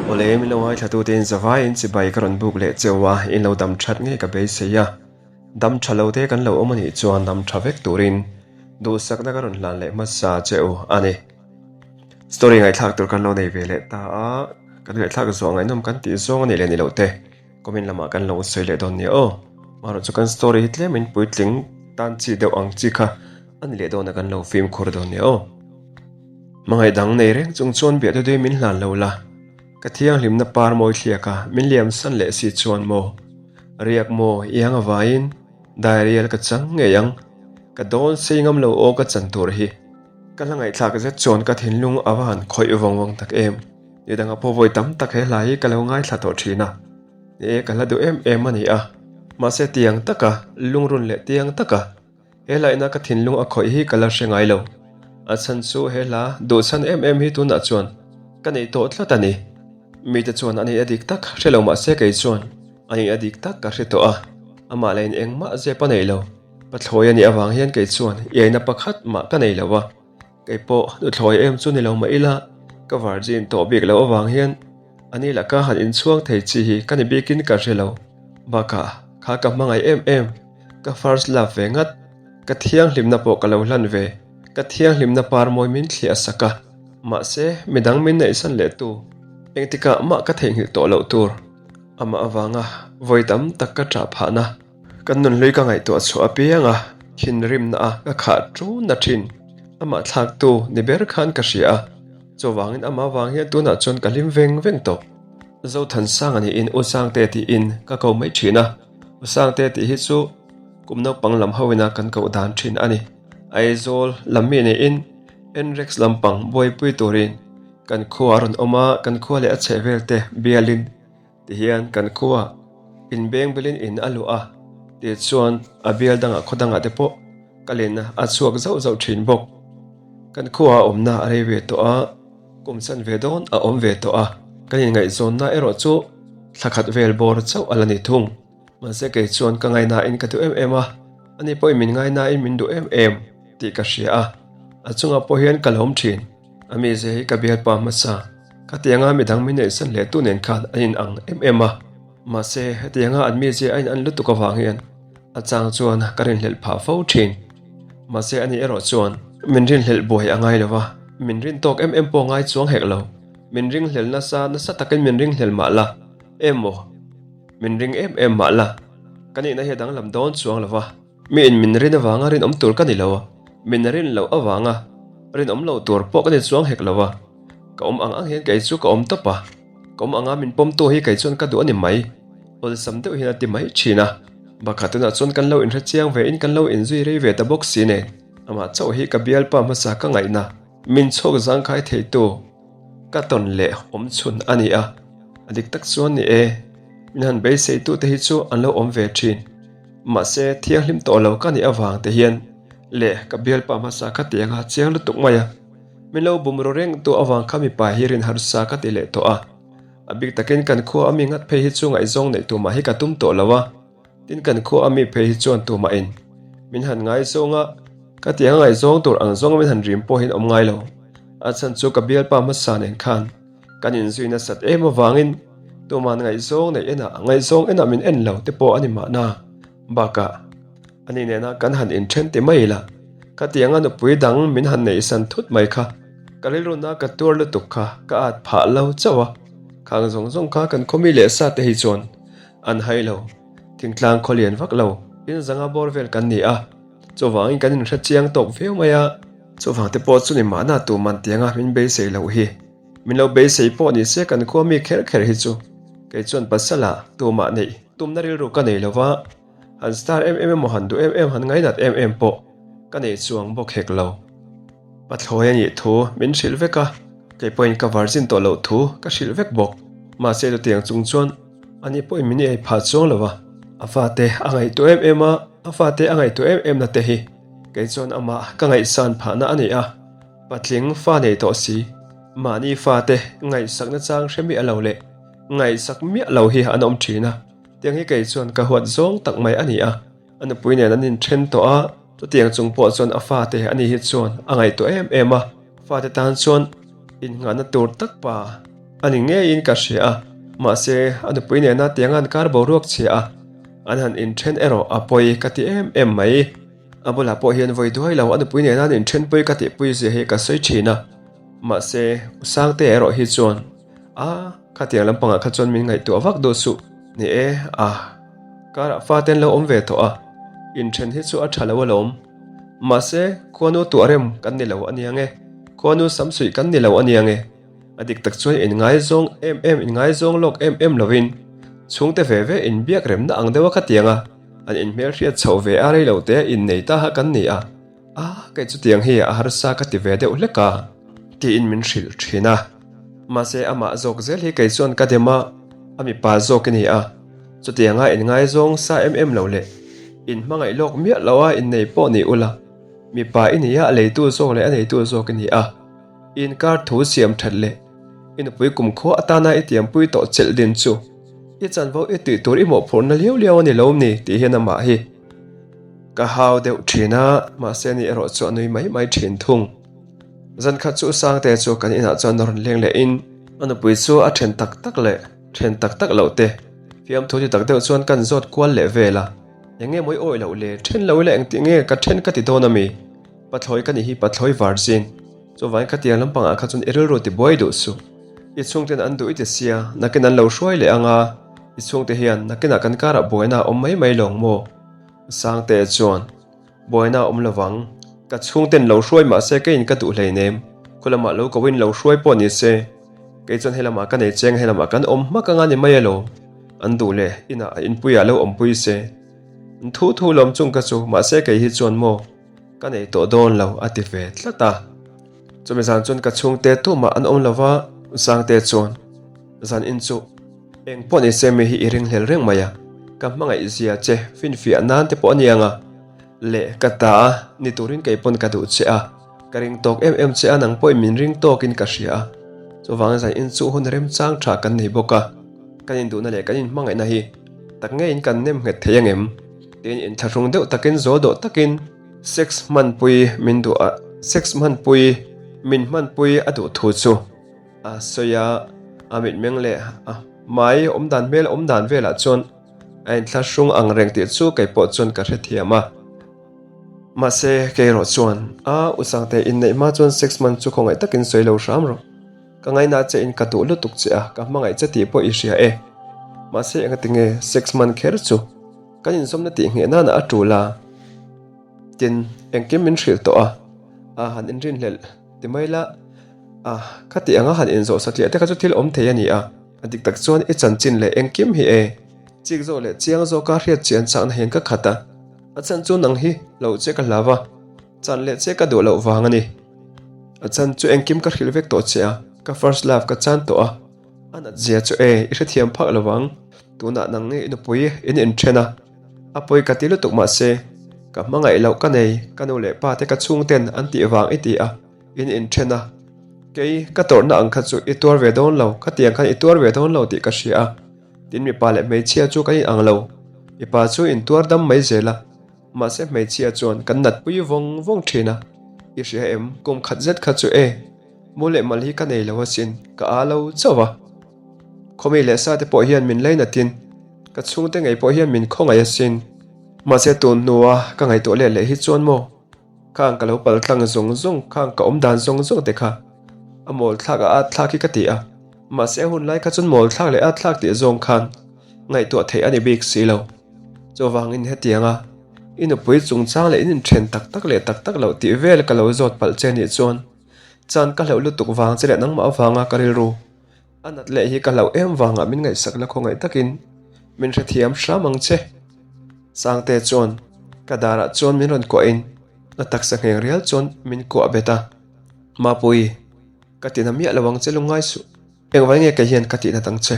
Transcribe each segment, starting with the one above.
Awle min lo ngaithla tute in zavaiin chibai ka rawn buk leh cheu a, in lo dam that ngei ka beisei a. Dam tha lo te kan lo awm anih chuan dam tha vek turin duhsakna ka rawn hlan leh hmasa cheu a ni. Story ngaihthlak tur kan lo nei ve leh ta a, kan ngaihthlak zawh ngaihnawm kan tih zawng anih leh ni loh te. Comment lamah kan lo sawi leh dawn nia aw. Amaherawhchu kan story hi tlemin puitling tan chi deuh ang chi kha a ni leh dawn a kan lo fimkhur dawn nia aw. Hmangaih dang nei reng chung chuan biah deuh deuhin min hlan lo la, ka thianghlimna par mawi thliak a min liam san leh si chuan maw? Riak maw iang avaiin diarrial ka chang ngei ang, ka dawn sei ngam lo aw ka chan tur hi. Ka hla ngaihthlak zet chuan ka thinlung a va han khawih vawng vawng tak em. Ni dangah pawh vawi tam tak he hla hi ka lo ngaithla tawh thin a, ni e ka hla duh em em a ni a, mahse tiang taka lungrun leh tiang taka he hlaina ka thinlung a khawih hi ka la hre ngai lo. A chhan chu he hla duhchhan em em hi tunah chuan ka nei tawh tlat a ni. Mite chuan a nih a dik tak hre lo mahse kei chuan a nih a dik tak ka hre tawh a, amah lahin engmah zep a nei lo. Pathlawi a nih avang hian kei chuan iaina pakhat mah ka nei lo a. Kei pawh nuthlawi em chu ni lo mah ila, ka virgin tawh bik loh avang hian a ni laka han inchhuang thei chi hi ka ni bikin ka hre lo. Bakah kha ka hmangaih em em, ka first love ve ngat, ka thianghlimna pawh ka lo hlan ve, ka thianghlimna par mawi min thliah a sak a, mahse midang min neihsan leh tu engtikah mah ka theihnghilh tawh loh tur amah avanga vawi tam tak ka ṭah phahna. Kan nunhlui ka ngaihtuah chhuah apiang a, thinrimna a ka khah ṭun na ṭhin. Amah thlaktu ni ber khan ka hria a, chuvangin amah vang hian tunah chuan ka hlim veng veng tawh. Zothansanga niin U Sangte tiin ka ko mai ṭhin a, U Sangte tih hi chu kum naupang lam hoina kan koh dan ṭhin a ni. Aizawl lam mi niin Enrex lampang buaipui turin kan khua a rawn awm a, kan khua leh a chhehvel te bialin Tihian kan khua inbeng belin in a luah a, tichuan a bial dangah khaw dangah te pawh ka lenna a chhuak zauh zauh thin bawk. Kan khua a awmna a rei ve tawh a, kum chan ve dawn a awm ve tawh a, kan inngaihzawnna erawh chu thla khat vel bawr chauh a la ni thung. Mahse kei chuan ka ngaihnain ka duh em em a, ani pawhin min ngaihnain min duh em em tih ka hria a, a chungah pawh hian ka lawm thin. A mizia hi ka bialpa hmasa. Khatianga midang min neihsan leh tu nen khan an in ang em em a, mahse hetianga an mizia a in an lutuk avang hian a chang chuan ka rinhlelh phah fo thin. Mahse ani erawh chuan min rinhlelh buai a ngai lo va, min rin tawk em em pawh ngai chuang hek lo. Min ringhlel nasa nasa takin min ringhlel mah la emaw min ring em em mah la ka nihna hi a danglam dawn chuang lo va. Miin min rin avanga rinawm tur ka ni lo a, min rin loh avanga rinawm lo tur pawh ka ni chuang hek lo a. Ka awm ang ang hian kei chu ka awm tawp a, ka awm anga min pawmtu hi kei chuan ka duh a ni mai, awlsam deuh hian a ti mai thin a. Bakha tunah chuan kan lo inhre chiang ve in kan lo inzui rei ve ta bawk si nen, amah chauh hi ka bialpa hmasa ka ngaihna min chhuak zangkhai theitu ka tawn leh awm chhun a ni a, a dik tak chuan ni e, min han beiseitute hi chu an lo awm ve thin. Mahse, thianghlim tawh lo ka nih avang te hian leh ka bialpa hmasa ka ti anga chiang lutuk mai a. Min lo bum ru reng tu avang kha mipa hi rin harsa ka ti leh tawh a. A bik takin kan khua ami ngat phei hi chu ngaihzawng neih tumah hi ka tum tawh lo a. Tin kan khua ami phei hi chuan tumahin min han ngaizawng a, ka ti anga ngaihzawng tur ang zawnga min han rim pawh hian awm ngai lo. A chhan chu ka bialpa hmasa nen khan Kan inzui nasat em avangin tuman ngaihzawng neih enah ngaihzawng enah min en lo te pawh a ni mahna. Bakah ani nena kan han inthen ti mai ila, khatianga nupui dang min han neihsan thut mai kha ka rilruna ka tuar lutuk kha ka at phah lo chauh a. Khang zawng zawng kha kan khawmi leh sa te hi chuan an hai lo. Thingtlang khawlian vak lo, inzanga bawr vel kan ni a. Chuvangin kan inhre chiang tawk viau mai a. Chuvang te pawh chu ni mahna tuman tianga min beisei loh hi. Min lo beisei pawh ni se kan khua mi kher kher hi chu kei chuan pasala tumah neih tumna rilru ka nei lo va, han star em em emaw han duh em em han ngainat em em pawh ka nei chuang bawk hek lo. Pathlawi a nih thu min hrilh vek a, kei pawhin ka virgin tawh loh thu ka hrilh vek bawk. Mahse chutiang chung chuan ani pawhin min ei phah chuang lo a, a fate a ngaihtuah em em a, a fate a ngaihtuah em em na te hi kei chuan amah ka ngaihsan phahna a ni a. Patling fa nei tawh si, mahni fate ngaihsakna chang hre miah lo leh ngaihsak miah lo hi an awm thin a, tiang hi kei chuan ka huat zawng tak mai a ni a, a nupui nen an inthen tawh a, chutiang chung pawh chuan a fate a ni hi chuan a ngaihtuah em em a, fate tan chuan innghahna tur tak pa. A ni ngeiin ka hria a, mahse a nupui nena tianga an kar boruak chhia a, an han inthen erawh a pawi ka ti em em mai. A bulah pawh hian vawi duai lo a nupui nena an inthen pawi ka tihpui zia hi ka sawi thin a, mahse U Sangtea erawh hi chuan a khatiang lampangah kha chuan min ngaihtuah vak duh suh. Ni e, a karah fate an lo awm ve tawh a, inthen hi chu a tha lo alawm. Mahse khuanu tuahrem kan ni lo a nia nge, khuanu samsuih kan ni lo a nia nge. A dik tak chuan inngaizawng em em, inngaizawng lawk em em lovin chhungte ve ve inbiak remna ang deuha khatiang a, an inhmelhriat chhoh ve a rei lo te innei ta kha kan ni a, a kei chutiang hi a harsa ka ti ve deuh hlek a, tiin min hrilh thin a. Mahse amah zawk zel hi kei chuan ka dem a, a mipa zawk i ni a, chutianga inngaizawng sa em em lo leh inhmangaih lawk miah lo a innei pawh ni ula, mipa i ni a, a leitu zawk leh a neitu zawk i ni a. I inkar thu siam that leh i nupui kumkhua atana i tiampui tawh chelh din chu i chanvo i tih tur i mawhphurhna liau liau a ni lo ni tih hian amah hi ka hau deuh thin a, mahse ni erawh chu a nui mai mai thin thung. Zan khat chu Sangte chu kan inah chuan a rawn leng leh in a nupui chu a then tak tak leh then tak tak loh te fiamthu ti tak deuh chuan kan zawt kual leh vel a, eng nge mawi awi loh le then lo ila engtih nge ka then ka ti dawn a mi? Pathlawi ka nih hi pathlawi virgin. Chuvangin khatiang lampangah kha chuan i rilru ti buai duh suh. I chhungten an duh i ti sia, nakin an lo hruai leh ang a, i chhungte hian nakinah kan karah buaina a awm mai mai lawng maw? Sangte chuan, Buaina a awm lovang. Ka chhungten lo hruai mah se keiin ka duh hleinem. Khulamah lo koin lo hruai pawh ni se, kei chuan helamah ka nei cheng helamah kan awm hmak anga ni mai elo. An duh leh inah a inpuiah lo awmpui se. Thu thu lawm chung ka chu, mahse kei hi chuan maw? Ka nei tawh dawn lo a ti ve tlat a. Chumi zan chuan ka chhungte tumah an awm lo va, Sangte chuan zan in chu eng pawh ni se mi hi i ringhlel reng mai a, ka hmangaih zia che finfiah nan te pawh a nia nga leh ka ta a ni turin kei pawn ka duh che a, ka ring tawk em em che a nang pawhin min ring tawkin ka hria a, chuvangin zan in chu hun remchang tha kan nei bawk a, kan induhna leh kan inhmangaihna hi tak ngeiin kan nem nghet thei angem? Tin inthlahrung deuh takin zawl dawh takin sex hmanpui min duh a, sex hmanpui min hmanpui a duh thu chu a sawi a, a mitmeng leh a hmai awmdan hmel awmdan velah chuan a inthlahrung ang reng tih chu kei pawh chuan ka hrethiam a. Mahse kei erawh chuan a u Sangte inneih hma chuan sex hman chu khawngaih takin sawi lo hram rawh. Ka ngaina che in ka duh lutuk che a, ka hmangaih che tih pawh i hria e. Mahse engati nge sex hman kher chu kan inzawmna tih ngheh nana a tul a? Tin, engkim min hrilh tawh a, a han inrinhlelh ti mai la, a khati anga han inzawh satliah te kha chu thil awm thei a ni a, a dik tak chuan i chanchin leh engkim hi e. Chik zawk leh chiang zawka hriat chian chakna hian ka khat a, a chan chu nang hi lo che ka hlau a. Chan leh che ka duh loh vang a ni. A chan chu engkim ka hrilh vek tawh che a, ka first love ka chan tawh a. A nat zia chu e, i hrethiam phak lo vang. Tunah nang nge i nupui in inthen a, a pawi ka ti lutuk mahse, ka hmangaih loh ka nei, ka nu leh pa te ka chhungten an tih vang i ti a, in inthen a. Kei, ka tawrhna ang kha chu i tuar ve dawn lo, khatiang khan i tuar ve dawn lo tih ka hria a. Tin mipa leh hmeichhia chu kan inang lo, mipa chu intuar dam mai zel a. Mahse hmeichhia chuan kan natpui vawng vawng thin a, I hria em, kum khat zet kha chu e, mu leh mal hi ka nei lo asin, ka aa lo chauh a. Khawmi leh sa te pawh hian min lainatin, ka chhungte ngei pawh hian min khawngaih asin. Mahse tun hnua ka ngaihtuah let leh hi chuan maw, khang ka lo pal tlang zawng zawng, khang ka awm dan zawng zawng te kha a mawl thlak a at thlak hi ka ti a. Mahse a hun lai kha chuan mawl thlak leh at thlak tih zawng khan ngaihtuah theih a ni bik si lo. Chuvangin hetianga i nupui chungchang leh in inthen tak tak leh tak tak loh tih vel ka lo zawt palh che nih chuan chan ka hlauh lutuk vang che leh nangmah avanga ka rilru a nat leh hi ka hlauh em vangah min ngaihsak la khawngaih takin min hrethiam hram ang che. Sangte chuan ka darah chuan min rawn kuahin a taksa ngheng rial chuan min kuah bet a, Mapui, ka tina miah lo ang che lungngai suh, engvai nge kei hian ka tihnat ang che?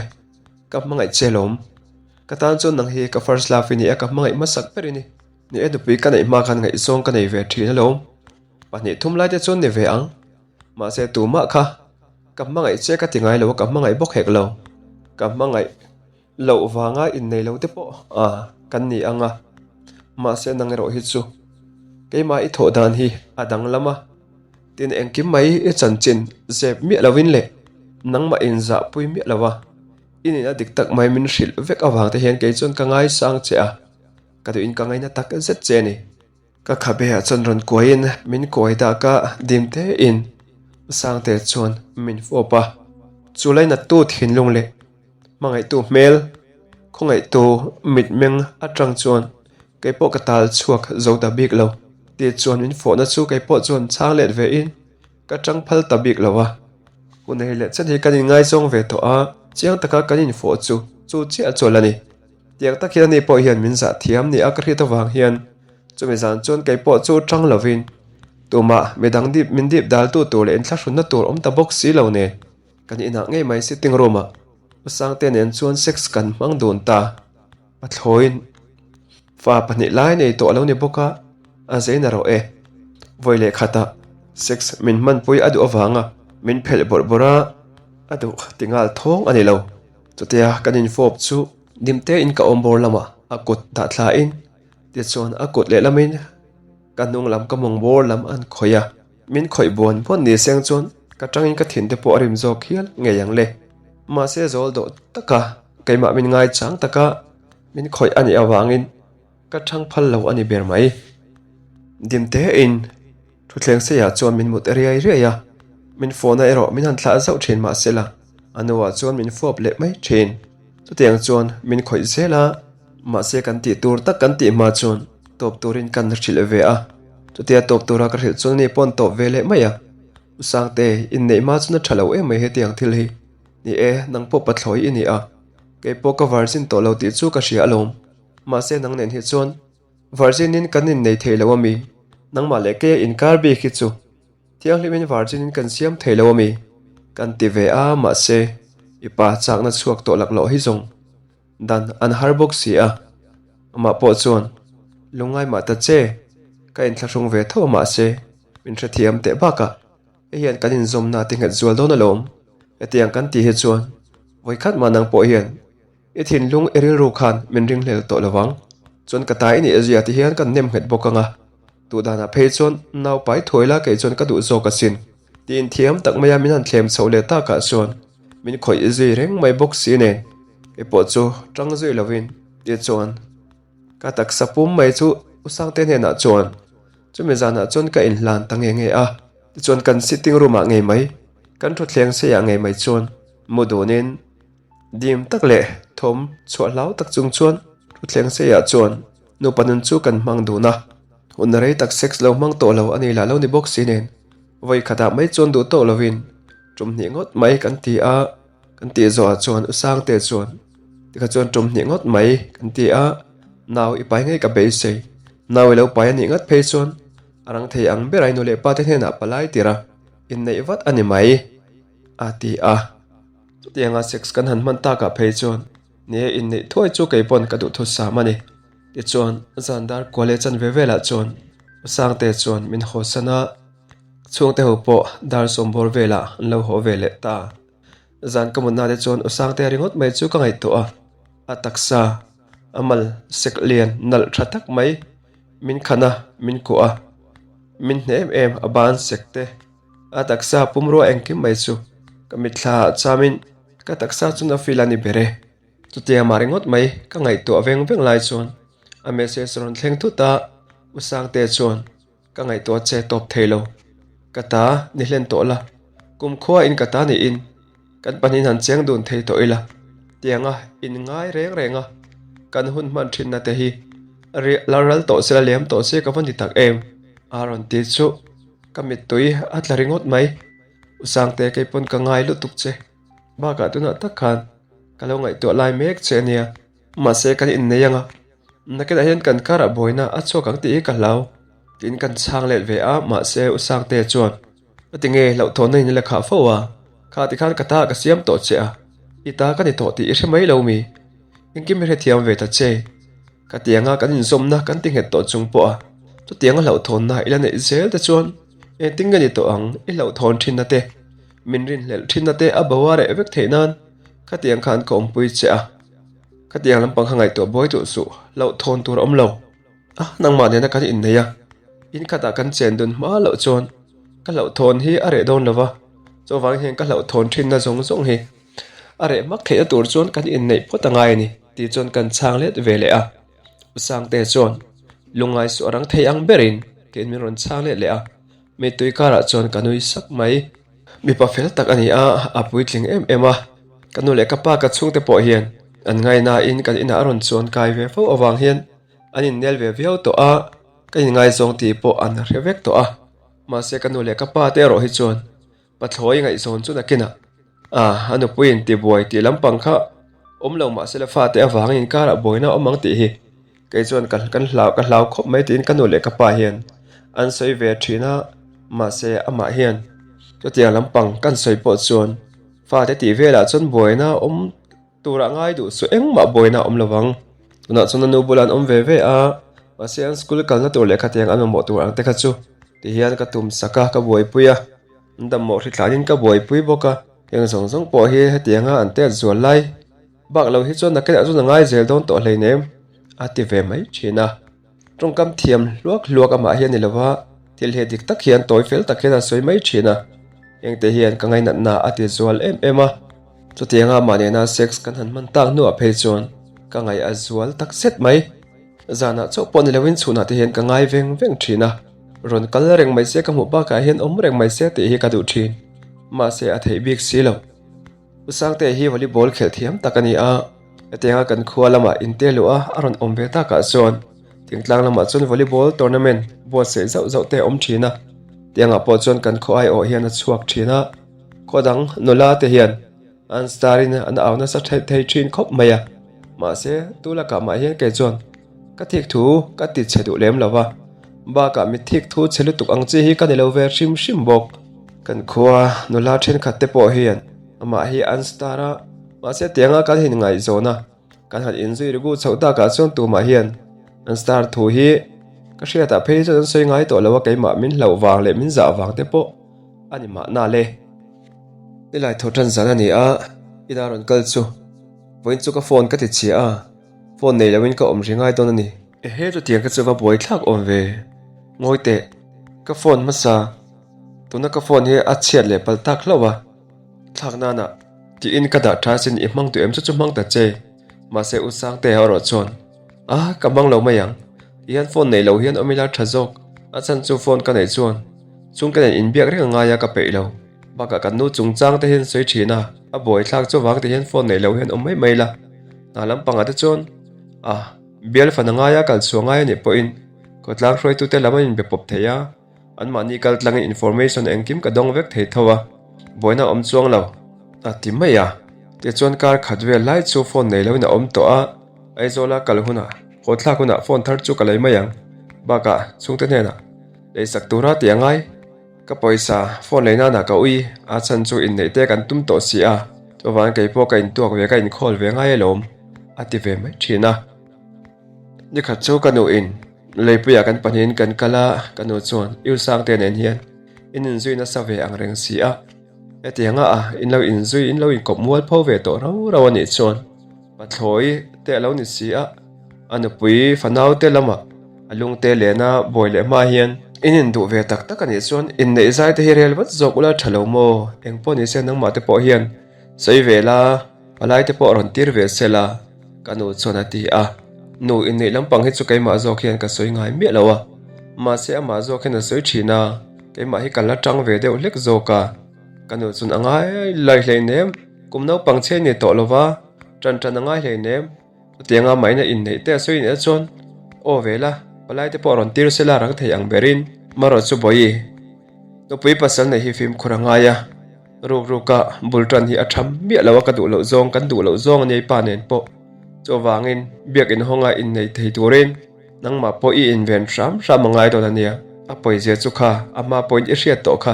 Ka hmangaih che lawm. Ka tan chuan nang hi ka first love i ni a, ka hmangaih hmasak ber i ni. Ni e nupui ka neih hma khan ngaihzawng ka nei ve thin alawm. Pahnih thum lai te chuan ni ve ang. Mahse tumah kha ka hmangaih che ka ti ngai lo a, ka hmangaih bawk hek lo. Ka hmangaih loh vanga innei lo te pawh a kan ni ang a. Mahse nang erawh hi chu keimah i thawh dan hi a danglam a. Tin engkim mai i chanchin zep miah lovin leh. Nangmah inzahpui miah lo a, i nihna dik tak mai min hrilh vek avang te hian kei chuan ka ngaisang che a, ka duhin ka ngaina tak zet che a ni. Ka khabeah chuan rawn kuaiin min kuai dak a, dim tein Sangte chuan min fawp a, chu lainattu thinlung leh hmangaihtu hmel khawngaihtu mitmeng atang chuan kei pawh ka tal chhuak zo ta bik lo tih chuan min fawhna chu kei pawh chuan chhang let ve in ka tang phal ta bik lo a. Hun hei leh chen hi kan inngaizawng ve tawh a, chiang taka kan infawh chu chu chiah chuan a ni. Tiang tak hian ani pawh hian min zah thiam ni a ka hriat avang hian chumi zan chuan kei pawh chu tang lovin tumah midang dip min dip daltu tur leh inthlahrunna tur awm ta bawk si lo nen kan inah ngei mai sitting room ah U Sangte nen chuan sex kan hmang dun ta. Pathlawiin fa pahnih lai nei tawh a lo ni bawk a, a zei na rawh e. Vawi leh khatah sex min hmanpui a duh avanga min phelh bawrh bawrh a, a duh ti nghal thawng a ni lo. Chutia kan infawp chu dimtein ka awm bawr lamah a kut dah thlain tichuan a kut lehlamin ka hnung lam ka mawng bawr lam an khawih a, min khawih buan buan ni seng chuan ka tangin ka thinte pawh a rim zawk hial ngei ang le. Mahse zawl dawh taka keimah min ngaichang taka min khawih a nih avangin ka thang phal lo a ni ber mai. Dimtein. Thutthleng seiah chuan min mut riai riai a, min fawhna erawh min han thlah zauh thin mah sela, a nuah chuan min fawp leh mai thin. Chutiang chuan min khawih zel a, mahse kan tih tur tak kan tih hma chuan tawp turin kan hrilh ve a, chutia tawp tura ka hrilh chuan ani paw'n tawp ve leh mai a. U Sangte, inneih hma chuan a tha lo em mai hetiang thil hi. Ni e, nang pawh pathlawi i ni a, kei pawh ka virgin tawh lo tih chu ka hria alawm, mahse nang nen hi chuan Virgin in kan innei thei lo ami? Nangmah leh keia inkar bik hi chu thianghlim in virgin in kan siam thei lo ami? Kan ti ve a, mahse i pa chakna chhuak tawh laklawh hi zawng dan an har bawk si a. Amah pawh chuan lungngai mah ta che, ka inthlahrung ve tho a mahse min hrethiam teh bakah hei hian kan inzawmna ti nghet zual dawn alawm. Hetiang kan tih hi chuan vawikhat mah nang pawh hian I thinlung i rilru khan min ringhlel tawh lo vang. Chuan ka tai nih zia ti hian kan nem nghet bawk ang a. Duh danah phei chuan nau pai thuai la kei chuan ka duh zawk asin. Tiin thiam tak maia min han thlem chhoh leh takah chuan min khawih zui reng mai bawk si nen kei pawh chu tang zui lovin ti chuan ka taksa pum mai chu U Sangte hnenah chuan chumi zanah chuan ka inhlan ta nge nge a. Tichuan kan sitting room ah ngei mai kan thutthleng seiah ngei mai chuan mu dunin Dim tak leh thawm chhuah hlau tak chung chuan thutthleng seiah chuan nupa nun chu kan hmang dun a, hun rei tak sex lo hmang tawh lo a ni lah lo ni bawk si nen vawi khatah mai chuan duh tawh lovin tum hnih ngawt mai kan ti a, kan tih zawhah chuan U Sangte chuan tikha chuan tum hnih ngawt mai kan ti a, nau i pai ngei ka beisei, nau i lo pai a nih ngat phei chuan a rang thei ang ber a i nu leh pa te hnenah palai tir a, inneih vat a ni mai a ti a. Chutianga sex kan han hman takah phei chuan ni e inneih thuai chu kei pawn ka duh thusam a ni. Tichuan zan dar kua leh chanve velah chuan U Sangte chuan min hawsan a, chhungte ho pawh dar sawmbawr velah an lo haw ve leh ta. Zan ka mutna te chuan U Sangte ringawt mai chu ka ngaihtuah a, a taksa a mal sek lian nalh tha tak mai min khan a, min kuah a, min hne em em a ban sek te. A taksa pumrua engkim mai chu ka mitthla ah chamin ka taksa chu na feel a ni ber e. Chutia mah ringawt mai ka ngaihtuah veng veng lai chuan a message rawn thleng thut a, U Sangte chuan ka ngaihtuah che tawp thei lo. Ka ta ni hlen tawh la, kumkhua in ka ta niin Kan pahnihin han cheng dun thei tawh ila, tianga in ngai reng reng a, kan hun hman thinna te hi la ral tawh se la liam tawh se ka va ni tak em? A rawn ti chu ka mittui a tla ringawt mai. U Sangte kei pawn ka ngai lutuk che, bakah tunah tak khan ka lo ngaihtuah lai mek che a nia. Mahse kan innei anga, nakinah hian kan karah buaina a chhuak ang tih hi ka hlau tiin kan chhang let ve a, mahse U Sangte chuan Ka ti nge hlauhthawnna in i la khah fo a, kha tikhan ka ta ka siam tawh che a, i ta ka ni tawh tih i hre mai lo mi? Engkim i hrethiam ve ta che. Ka tianga kan inzawmna kan ti nghet tawh chung pawh a, chutianga hlauhthawnna i la neih zel te chuan engtin nge ni tawh ang i hlauhthawn thinna te, min rinhlelh thinna te a bo a reh vek theih nan khatiang khan ka awmpui che a, khatiang lampang kha ngaihtuah buai duh suh, hlauhthawn tur a awm lo. A, nangmah nena kan innei a, in khatah kan chen dun hma loh chuan ka hlauhthawn hi a reh dawn lo va. Chuvangin heng ka hlauhthawn thinna zawng zawng hi a reh hmak theihna tur chuan kan inneih phawt a ngai a ni tih chuan kan chhang let ve leh a. U Sangte chuan lungngai suh a rang thei ang berin tiin min rawn chhang let leh a. Mittui karah chuan ka nui sak mai. Mipa fel tak a ni a, a puitling em em a. Ka nu leh ka pa ka chhungte pawh hian an ngainain kan inah a rawn chuan kai ve fo avang hian an innel ve viau tawh a, ka inngaizawng tih pawh an hre vek tawh a. Mahse ka nu leh ka pa te erawh hi chuan Pathlawi ngaihzawn chu nakinah a a nupuiin tibuai tih lampang kha awm lo mahse la fate avangin inkarah buaina awm ang tih hi kei chuan ka kan hlau ka hlau khawp mai tiin ka nu leh ka pa hian an sawi ve thin a mahse amah hian chutiang lampang kan sawi pawh chuan fate tih velah chuan buaina awm Turah ngai duh chu engmah buaina a awm lo vang. Tunah chuan a nu bulah an awm ve ve a, mahse an school kalna tur lehkha tiang an mamawh tur ang te kha chu ti hian ka tum sak a, ka buaipui a, an dammawh hri thlanin ka buaipui bawk a. Heng zawng zawng pawh hi hetianga an tet zual lai bak lo hi chuan nakinah chuan a ngai zel dawn tawh hleinem a ti ve mai thin a. Tawngkam thiam hluak hluak amah hi a ni lova, thil he dik tak hian tawi fel tak hian a sawi mai thin a, hengte hian ka ngainatna a ti zual em em a, chutianga amah nena sex kan han hman tak hnuah phei chuan ka ngaih a zual tak zet mai. Zanah chauh pawh ni loin chhunah te hian ka ngai veng veng thin a, rawn kal reng mai se ka hmuh bakah hian awm reng mai se tih hi ka duh thin, mahse a theih bik si lo. U Sangte hi volleyball khelh thiam tak a ni a, hetianga kan khua lamah inte luh a a rawn awm ve takah chuan thingtlang lamah chuan volleyball tournament buatsaih zauh zauh te a awm thin a, tiangah pawh chuan kan khaw aiawh hian a chhuak thin a, khaw dang nula te hian an star in an au nasa theih thei thin khawp mai a, mahse tu lakah mah hian kei chuan ka thik thu ka ti chhe duh lem lo va, bakah mi thik thu chhe lutuk ang chi hi ka ni lo ve hrim hrim bawk. Kan khua nula thenkhat te pawh hian amah hi an star a, mahse tianga kan hin ngaihzawn a, kan han inzui rigu chhoh takah chuan tumah hian an star thu hi ka hriatah phei chuan an sawi ngai tawh lo a, keimah min hlauh vang leh min zah vang te pawh a ni mahna le. Nilai thaw tan zan a ni a, ina rawn kal chu vawiin chu ka phone ka ti chhia a, phone nei loin ka awm ri ngai dawn a ni. Ehe chutiang ka chu va buai thlak awm ve, ngawi teh ka phone hmasa. Tuna ka phone hi a chhiat leh palh tak hlauh a, thlak nana tiin ka dah tha sin i hmang duh em chu chu hmang ta che, mahse U Sangtea erawh chuan a ka hmang lo mai ang, ti hian phone neih loh hian awm ila tha zawk, a chhan chu phone ka neih chuan chhungte nen inbiak reng a ngai a ka peih lo, bakah kan nu chungchang te hian sawi thin a, a buai thlak chuvang ti hian phone neih loh hian awm mai mai la, hna lampangah te chuan a bial fan a ngai a kal chhuah ngai a nih pawhin khawtlang hruaitute lam an inbe pawp thei a. Anmahni kal tlangin information engkim ka dawng vek thei tho a, buaina a awm chuang lo, a ti mai a. Tichuan kar khat vel lai chu phone nei loin a awm tawh a, Aizawla kal hunah, haw thlak hunah phone thar chu ka lei mai ang. Bakah chhungte hnenah leisak tura tih a ngai. Ka pawisa phone lei nana ka ui, a chhan chu inneih te kan tum tawh si a, chuvangin keipawh ka intuak ve ka inkhawl ve ngai alawm, a ti ve mai thin a. Nikhat chu ka nuin Leipuiah kan pahnihin kan kal a, ka nu chuan U Sangte nen hian in inzui nasa ve ang reng si a, hetianga a in lo inzui in lo inkawp mual pho ve tawh rau rau a nih chuan pathlawi te a lo ni si a, a nupui fanau te lamah a lungte lena buai leh hma hian in induh ve tak tak a nih chuan inneih zai te hi rel vat zawk ula tha lo maw, engpawh ni se nangmah te pawh hian sawi ve la, palai te pawh rawn tir ve se la. Ka nu chuan a ti a, Nu inneih lampang hi chu keimah zawk hian ka sawi ngai miah lo a, mahse amah zawk hian a sawi thin a, keimah hi ka la tang ve deuh hlek zawk a. Ka nu chuan a ngai lai hleinem, kum naupang chhe ni tawh lova, tan tan a ngai hleinem, chutianga mahina inneih te a sawi nih chuan aw ve la, palai te pawh rawn tir se la rang thei ang berin. Marawh chu Bawihi, nupui pasal neih hi fimkhur a ngai a. Ruk ruka bul tan hi a tham miah lo a, ka duh loh zawng kan duh loh zawng a nia i pa nen pawh. Chuvangin biak inhawnga innei thei turin nangmah pawh i inven hram hram a ngai dawn a nia. A pawizia chu kha a hma pawhin i hriat tawh kha.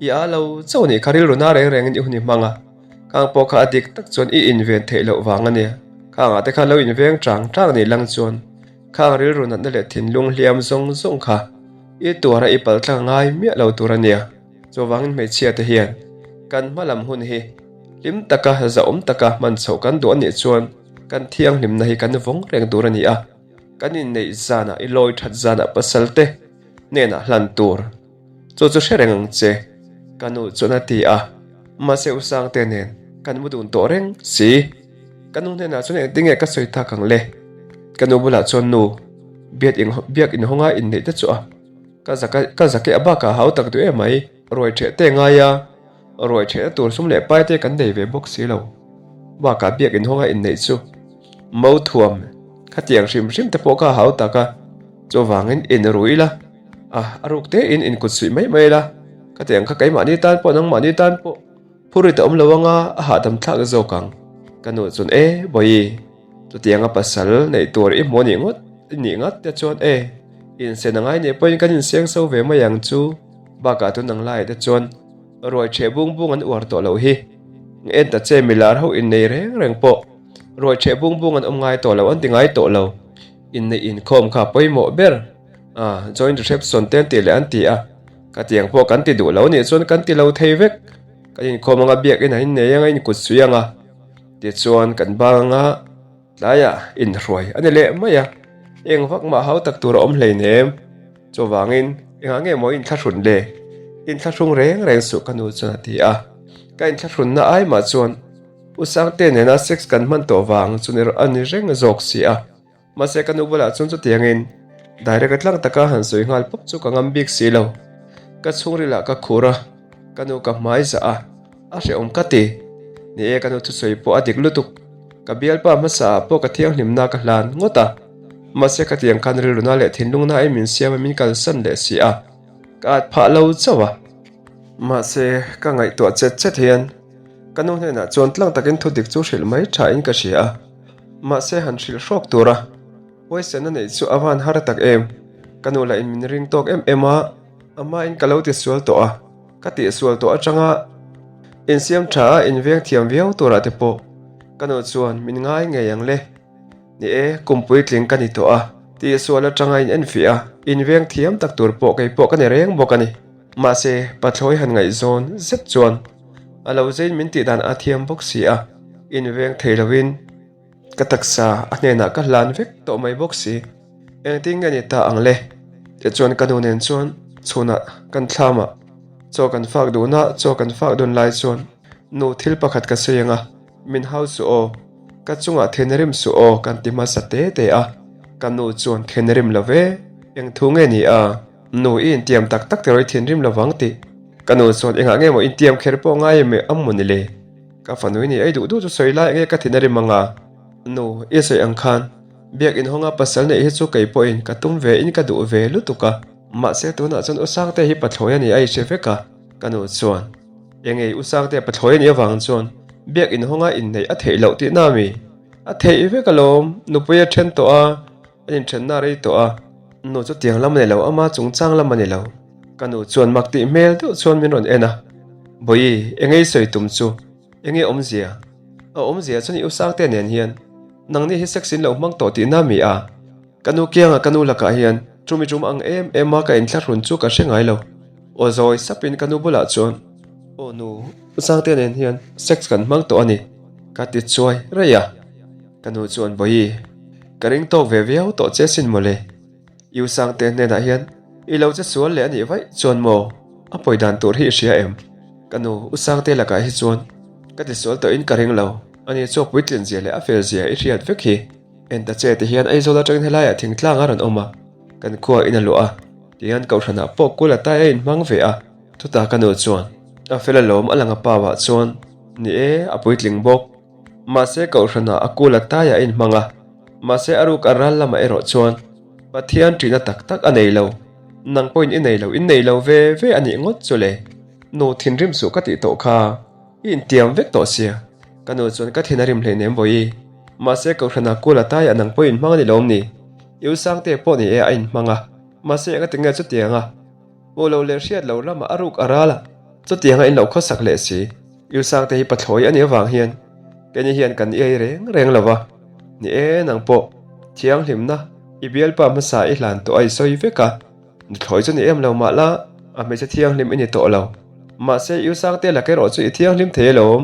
I a lo chauh nih kha rilru na reng rengin i hun i hmang a, khang pawh kha a dik tak chuan i inven theih loh vang a nia. Khangah te khan lo inveng chang chang nih lang chuan khang rilru natna leh thinlung hliam zawng zawng kha i tuara i paltlang ngai miah lo tur a nia. Chuvangin hmeichhia te hian kan hma lam hun hi hlim taka zahawm taka hman chhoh kan duh a nih chuan kan thianghlimna hi kan vawng reng tur a ni a, kan inneih zanah i lawi that zanah pasal te hnenah hlan tur chu chu hre reng ang che ka nu chuan a ti a. Mahse U Sangte nen kan mu dun tawh reng si. Ka nu hnenah chuan engtin nge ka sawi tak ang le? Ka nu bulah chuan nu biak in biak inhawnga inneih te chu a ka zak a ka zak e a bakah a hau tak duh em mai. Ruai ṭheh te ngai a, ruai ṭhehna tur sum leh pai te kan nei ve bawk si lo. Bakah biak inhawnga inneih chu mo thuam khatiang hrim hrim te pawh kha a hau tak a, chuvangin inru ila a a ruk tein inkut suih mai mai ila, khatiang kha keimahni tan pawh nangmahni tan pawh. Phurit a awm lo anga a hahdam thlak zawk ang. Ka nu chuan e Bawihi, chutianga pasal neih tur i hmu anih ngawt i nih ngat te chuan e, insen a ngai nih pawhin kan inseng so ve mai ang chu. Bakah tun ang laiah te chuan ruai ṭheh bung bung an uar tawh loh hi. En ta che milar ho innei reng reng pawh ruai ṭheh bung bung an awm ngai tawh lo an ti ngai tawh lo. Inneih inkhawm kha pawimawh ber. A, joint reception te an tih leh an ti a, ka tiang pawh kan ti duh lo nih chuan kan ti lo thei vek. Kan inkhawm anga biakin a innei anga inkut sui anga tichuan kan bang anga tlaiah inhruai a ni leh mai a, eng vak mah hau tak tur a awm hleinem. Chuvangin engah nge maw inthlahrun le? Inthlahrung reng reng suh ka nu chuan a ti a, ka inthlahrunna ai mah chuan U Sangte nena sex kan hman tawh vang chu a ni reng zawk si a. Mahse ka nu bulah chuan chutiangin direct a tlang taka han sawi nghal pawp chu ka ngam bik si lo. Ka chhungrilah ka khur a, ka nu ka hmai zah a, a hrehawm ka ti. Ni e ka nu thusawi pawh a dik lutuk. Ka bialpa hmasa ah pawh ka thianghlimna ka hlan ngawt a. Mahse ka tiang khan rilruna leh thinlungna in min siam a min kalsan leh si a, ka at phah lo chauh a. Mahse ka ngaihtuah chet chet hian ka nu hnenah chuan tlang takin thudik chu hrilh mai tha in ka hria a. Mahse han hrilh hrawk tura huaisen a neih chu a van har tak em. Ka nu lah in min ring tawk em em a, a hmain ka lo tisual tawh a, ka tihsual tawh atanga insiam tha a inveng thiam viau turah te pawh ka nu chuan min ngai ngei ang le. Ni e, kum puitling ka ni tawh a, tihsual atanga in enfiah a, inveng thiam tak tur pawh kei pawh ka ni reng bawk a ni. Mahse, pathlawi han ngaihzawn zet chuan a lo zein min tih dan a thiam bawk si a, inveng thei loin ka taksa a hnenah ka hlan vek tawh mai bawk si. Engtin nge ni ta ang le? Tichuan ka nu nen chuan chhunah kan thlamah chaw kan fak dun a, chaw kan fak dun lai chuan nu thil pakhat ka sawi ang a, min hau suh aw, ka chungah thinrim suh aw kan ti hmasa te te a, ka nu chuan thinrim lo ve, eng thu nge ni a? Nu i intiam tak tak tiraw i thinrim lovang tih ka nu chuan engah nge maw intiam kher pawh ngai em a maw ni le? Ka fanu i ni ei duh duh chu sawi lai enge ka thin a rim anga? Nu i sawi ang khan biak inhawnga pasal neih hi chu kei pawhin ka tum ve in ka duh ve lutuk a, mahse tunah chuan U Sangte hi pathlawi a ni a i hre vek a ka nu chuan engei U Sangte pathlawi a nih avang chuan biak inhawnga inneih a theih loh tihna mi? A theih vek alawm, nupui a then tawh a. A inthenna rei tawh a, nu chu tiang lam a ni lo, ama chungchang lam a ni lo. Ka nu chuan mak tih hmel deuh chuan min rawn en a, Bawihi, enge i sawi tum chu? Enge awmzia? A awmzia chuan i u Sangte nen hian nangni hi sex in lo hmang tawh tihna mi a? Ka nu kianga ka nu lakah hian ṭum i ṭum ang em em a ka inthlahrun chu ka hre ngai lo. Aw zawi sapin ka nu bulah chuan, Aw nu, u Sangte nen hian sex kan hmang tawh a ni, ka ti chuai raih a. Ka nu chuan Bawihi, ka ring tawk ve viau tawh che sin mawle. I u Sangte hnenah hian i lo che sual leh a nih vaih chuan maw a pawi dan tur hi i hria em? Ka nu, u Sangte lakah hi chuan ka ti sual tawhin ka ring lo. Ani chu a puitlin zia leh a fel zia i hriat vek hi. En ta che ti hian Aizawl atangin helaiah thingtlang a rawn awm a, kan khua in a luah a, tihian kohhranah pawh kul a tai a inhmang ve a. Chutah ka nu chuan a fel alawm a lang a pau ah chuan, Ni e, a puitling bawk. Mahse kohhranah a kul a taiah a inhmang a, mahse a ruk a ral lamah erawh chuan Pathian ṭihna tak tak a nei lo. Nang pawhin i nei lo, in nei lo ve ve a nih ngawt chu le. Nu thinrim suh ka tih tawh kha, i intiam vek tawh sia. Ka nu chuan ka thin a rim hleinem Bawihi. Mahse kohhranah kul a taiah nang pawhin inhmang a ni lawm ni? I u Sangte pawh ni e a inhmang a, mahse engati nge chutiang a? Hmuh loh leh hriat loh lamah a ruk a ral a, chutianga in lo khawsak leh si. U Sangte hi pathlawi a nih avang hian keini hian kan iai reng reng lo va, ni e nang pawh thianghlimna i bialpa hmasa i hlan tawh a i sawi vek a, nuthlawi chu ni em lo mah la a hmeichhe thianghlim i ni tawh lo. Mahse U Sangte lak erawh chu i thianghlim thei alawm,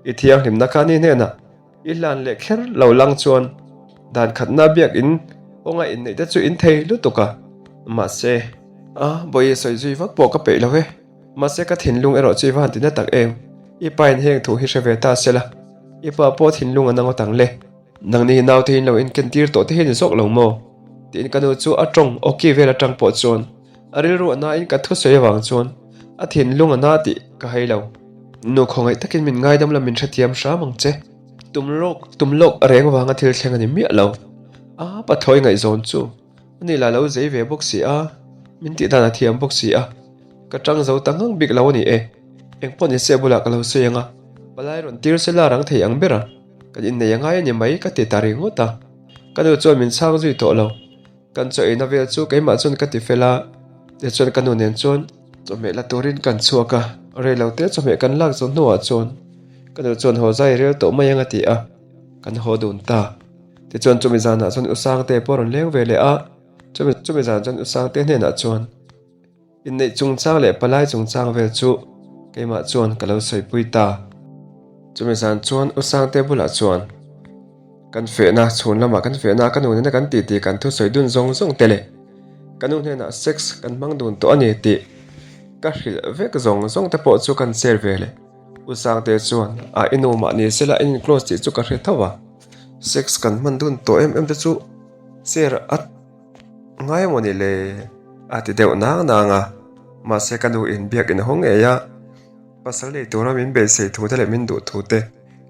i thianghlimna kha ni hnenah I hlan leh kher lo lang chuan dan khatna biakin kawnga inneih te chu in thei lutuk a, mahse. A, bawihi sawi zui vak pawh ka peih lo e, mahse ka thinlung erawh chu i va han ti na tak em? I pa in heng thu hi hre ve ta se la, i pa pawh thinlung a na ngawt ang le. Nangni hi naute in lo inkentir tawh te hi a ni zawk lo maw? Tiin ka nu chu a tawng awki vel atang pawh chuan a rilru a nain ka thusawi avang chuan a thinlung a na tih ka hai lo. Nu khawngaih takin min ngaidam la min hrethiam hram ang che. Tum lawk tum lawk reng vanga thil thleng a ni miah lo. A pathlawi ngaihzawn chu a ni la lo zei ve bawk si a, min tih dan a thiam bawk si a, ka tang zo ta ngang bik lo a ni e. Engpawh ni se bulah ka lo sawi ang a, palai rawn tir se la rang thei ang ber a. Kan innei a ngai a ni mai ka ti ta ringawt a, ka nu chuan min chhang zui tawh lo. Kan chaw eina vel chu keimah chuan ka ti fel a, tichuan ka nu nen chuan chawhmeh la turin kan chhuak a, reilote chawhmeh kan lak zawh hnuah chuan ka nu chuan haw zai rel tawh mai ang a ti a, kan haw dun ta. Tichuan chumi zanah chuan U Sangte pawh a rawn leng ve leh a, chumi zan chuan U Sangte hnenah chuan. Inneih chungchang leh palai chungchang vel chu keimah chuan ka lo sawipui ta. Chumi zan chuan U Sangte bulah chuan kan fehna, chhun lamah kan fehna, ka nu nena kan titi kan thusawi dun zawng zawng te leh ka nu hnenah sex kan hmang dun tawh a ni tih ka hrilh vek zawng zawng te pawh chu kan share ve leh. U Sangte chuan a i nu mah ni sela in close tih chu ka hre tho a, sex kan hman dun tawh em em te chu share a. Ngai emaw ni le? A ti deuh nang nang a, mahse ka nu in biak in haw ngei a, pasal nei tura min beisei thu te leh min duh thu te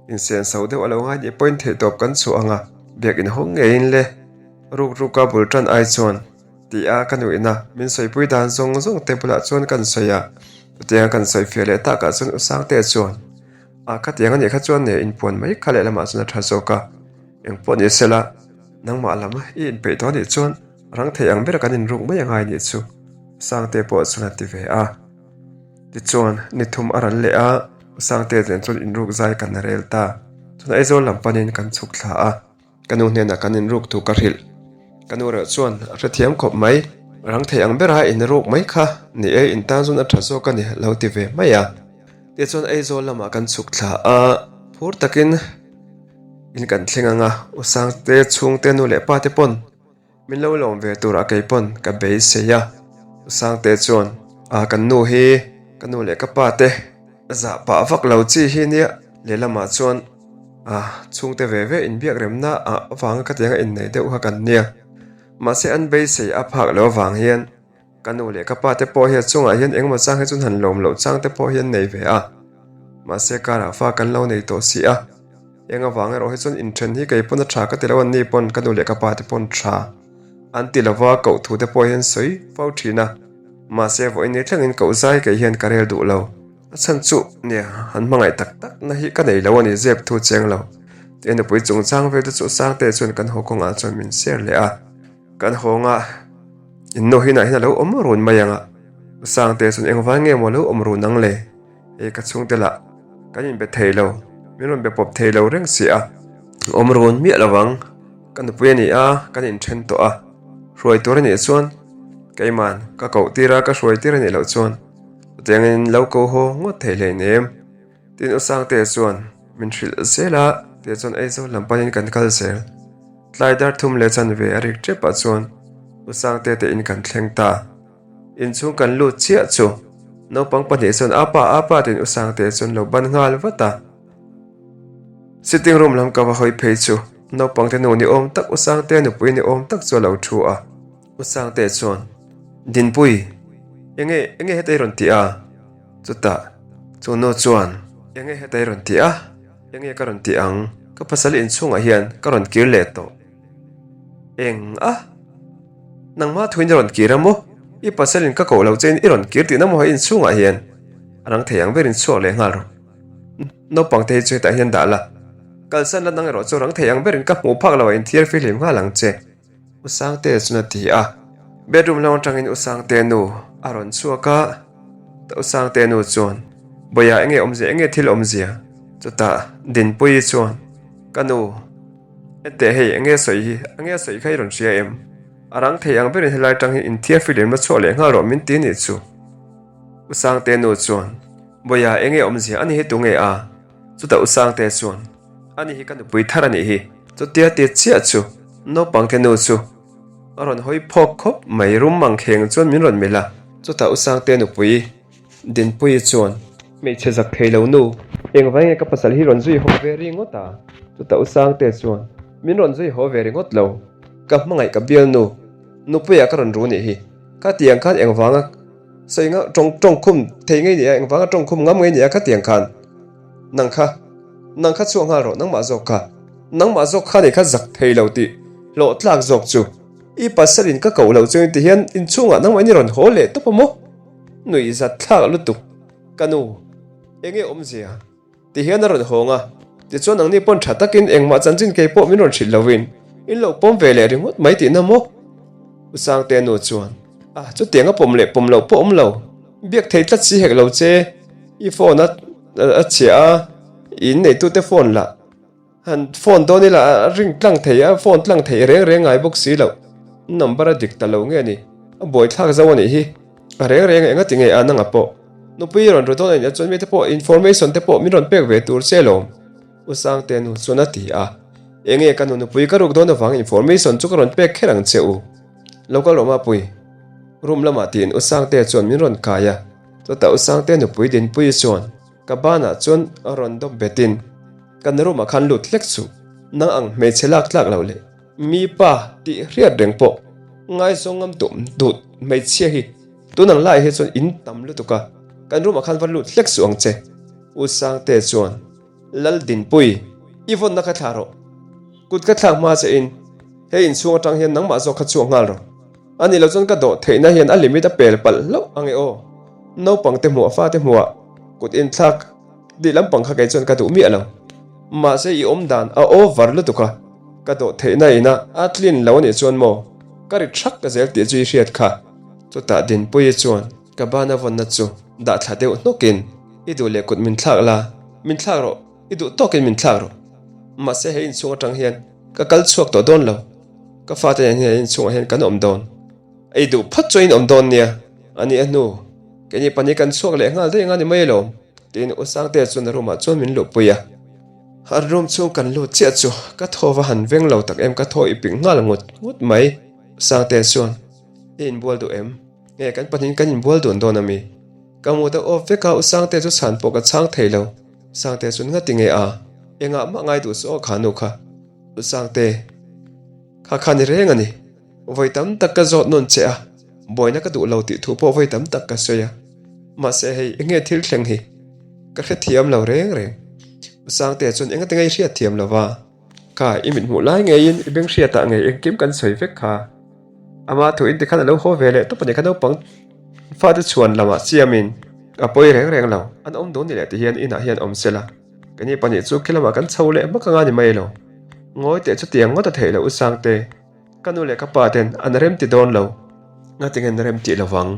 insian so deuh a lo ngai nih pawhin theihtawp kan chhuah ang a, biak in haw ngeiin le ruk ruk a bul tan ai chuan ti a ka nu ina min sawipui dan zawng zawng te bulah chuan kan sawi a, chutianga kan sawi fiah leh takah chuan U Sangtea chuan a khatiang a nih kha chuan nia inpuan mai kha lehlamah chuan a tha zawk a, engpawh ni sela. Nangmah lam i inpeih tawh anih chuan rang thei ang ber kan inruk mai angai anih chu Sangte pawh chuan a ti ve a. Tichuan ni thum a ran leh a, Sangte nen chuan inruk zai kan rel ta. Chuan Aizawl lam panin kan chhuk thla a, ka nu hnenah kan inruk thu ka hrilh. Ka nu reuh chuan a hrethiam khawp mai, rang thei ang bera inruk mai kha ni e, in tan chuan a tha zawk a ni lo ti ve mai a. Tichuan Aizawl lamah kan chhuk thla a, phur takin. In kan thleng ang a, U Sangte chhungte nu leh pa te pawn min lo lawm ve turah kei pawn ka beisei a. U Sangte chuan, A kan nu hi ka nu leh ka pa te zah pah vak lo chi hi nia. Lehlamah chuan a chhungte ve ve inbiak remna ah avanga khatianga innei deuh kha kan nia. Mahse an beisei a phak loh avang hian Ka nu leh ka pa te pawh hi a chungah hian engemaw chang hi chuan han lawm loh chang te pawh hi an nei ve a, mahse karah fa kan lo nei tawh si a, eng avang erawh hi chuan inthen hi kei pawn a tha ka ti lo an ni pawn ka nu leh ka pa te pawn tha an ti lova koh thu te pawh hian sawi fo thin a, mahse vawiin ni thlengin koh zai kei hian ka rel duh lo, a chhan chu nia han hmangaih tak tak na hi ka nei lo a ni zep thu cheng lo, tia nupui chungchang vel te chu Sangte chuan kan haw kawngah chuan min share leh a. Kan hawng a, innu hinah hian a lo awm run mai ang a, Sangte chuan engvai nge maw a lo awm run ang le? Hei ka chhungte lah kan inbe thei lo, min rawn be pawp thei lo reng si a, awm run miah lo ang, ka nupui a ni a, kan inthen tawh a, hruai tur a nih chuan keiman ka koh tir a, ka hruai tir a nih loh chuan chutiangin lo ko haw ngawt thei hleinem. Tin U Sangtea chuan min hrilh zel a, tia chuan Aizawl lam panin kan kal zel. Tlai dar thum leh chanve a rik tep ah chuan U Sangtea te in kan thleng ta. Inchhung kan lut chiah chu naupang pahnih chuan Apa apa tiin U Sangtea chuan lo ban nghal vat a. Sitting room lam ka va hawi phei chu naupang te nu ni awm tak U Sangtea nupui ni awm tak chu a lo thu a. U Sangtea chuan Dinpui, enge enge heta i rawn ti a? Chutah chu nu chuan, Enge heta i rawn ti a? Enge ka rawn ti ang? Ka pasal inchhungah hian ka rawn kir leh tawh. Eng a? Nangmah thuin i rawn kir a maw? I pasalin ka koh loh chein i rawn kir tihna maw hei inchhungah hian? A rang thei ang berin chhuak leh nghal rawh. Naupang te hi chu hetah hian dah la. Kalsan la nang erawh chu rang thei ang berin ka hmuh phak loh a inthiar fihlim nghal ang che. U Sangte chuan a ti a, bedroom lam atangin U Sangte nu a rawn chhuak a, U Sangte nu chuan, Bawia enge awmzia, enge thil awmzia? Chutah Dinpuii chuan, Ka nu, hete hei enge sawi hi, enge sawi kha i rawn hria em? A rang thei ang berin helai tang hi inthiar fihlim la chhuah leh nghal rawh min ti nih chu. U Sangte nu chuan, Bawia enge awmzia, ani hi tunge a? Chutah U Sangte chuan, Ani hi ka nupui thar a nih hi. Chutia ti chiah chu naupang te nu chu a rawn hawi phawk khawp mai rum mang kheng chuan min rawn melh a. Chutah U Sangte nupui Dinpuii chuan, Hmeichhe zak thei lo nu. Engvai nge ka pasal hi rawn zui haw ve ringawt a? Chutah U Sangte chuan, Min rawn zui haw ve ringawt lo. Ka hmangaih ka bialnu, nupuiah ka rawn ru nih hi. Ka tiang khan engvanga sawi nga tawng tawng khum thei ngei nia, engvanga tawng khum ngam ngei nia ka tiang khan. Nang kha, nang kha chhuak nghal rawh nangmah zawk kha. Nangmah zawk kha nih kha zak thei lo tih hlawh tlak zawk chu. I pasalin ka koh loh chuan ti hian inchhungah nangmah in i rawn haw leh tawp a maw? Nuih zat thlak lutuk. Ka nu, enge awmzia? Ti hian a rawn hawng a, tichuan nangni pawn tha takin engmah chanchin kei pawh min rawn hrilh lovin in lo pawm ve leh ringawt mai tihna maw? U Sangte nu chuan, A, chutiang a pawm leh pawm loh pawh awm lo, biak thei tlat si hek lo che, i phone a a chhia a, i inneitute phone lah. Han phone dawn ila a ring tlang thei a, phone tlang thei reng reng ngai bawk si loh. Number a dik ta lo nge ni? A buaithlak zo a nih hi. A reng reng enga ti nge a nanga pawh. Nupui rawn ru dawn a nih chuan mite pawh information te pawh min rawn pek ve tur che lawm. U Sangte nu chuan a ti a. Enge ka nu nupui ka ruk dawn avang information chu ka rawn pek kher ang che u. Lo kal rawh mapui. Room lamah tiin U Sangte chuan min rawn kai a. Chutah U Sangte nupui Dinpuii chuan. Ka banah chuan rawn dawp betin kan room ah khan lut hlek suh, nang ang hmeichhe lak tlak loh leh mi pa tih hriat reng pawh ngaizawng ngam duh duh hmeichhia hi tun ang laiah hi chuan in tam lutuk a, kan room ah khan va lut hlek suh ang che. U Sangte chuan Laldinpui, i vawnna kha thlah rawh, kut ka thlak hma che in he inchhung atang hian nangmah zawk kha chhuak nghal rawh. A nih loh chuan ka dawh theihna hian a limit a pel palh hlauh ang e aw. Naupang te hmuah fate hmuah kut inthlak tih lampang kha kei chuan ka duh miah lo. Mahse i awm dan a over lutuk a, ka dawh theihna ina a tlin lo a nih chuan maw ka ri thak ka zel tih chu i hriat kha. Chutah Dinpuii chuan ka bana vawnna chu dah thla deuh hnawkin i duh leh kut min thlak la, min thlak rawh, i duh tawkin min thlak rawh. Mahse he inchhung atang hian ka kal chhuak tawh dawn lo. Ka fate nen hian inchhungah hian kan awm dawn. Ei duh phawt chuan in awm dawn nia, a nih a hnu. Keini pahnih kan chhuak leh nghal daih anga ni mai alawm, tiin U Sangtea chuan a room ah chuan min luhpui a. A room chhung kan lut chiah chu ka thaw va han veng lo tak em ka thaw i ping nghal ngut ngut mai. U Sangtea chuan, I inbual duh em? Nge kan pahnihin kan inbual dun dawn ami? Ka mut a off vek a, U Sangtea chu chhan pawh ka chhang thei lo. U Sangtea chuan ngati nge a? Engah mah ngai duh suh aw kha nu kha. U Sangte, kha kha ni reng a ni. Vawi tam tak ka zawt nawn che a, buaina ka duh lo tih thu pawh vawi tam tak ka sawi a. Mahse hei enge thil thleng hi ka hrethiam lo reng reng. U Sangte chuan engati nge i hriatthiam lo va? Kha i mit hmuh lai ngeiin i beng hriatah ngei engkim kan sawi vek kha. Ama thu in tikhan a lo haw ve leh tawp a ni kha naupang fate chhuan lamah chiamin a pawi reng reng lo. An awm dun ni leh ti hian inah hian awm se la. Keini pahnih chu khilamah kan chho leh hmak anga ni mai lo. Ngawi teh chutiang ngawt a theih loh U Sangte, ka nu leh ka pa ten an rem ti dawn lo. Ngatinge an rem tih lovang?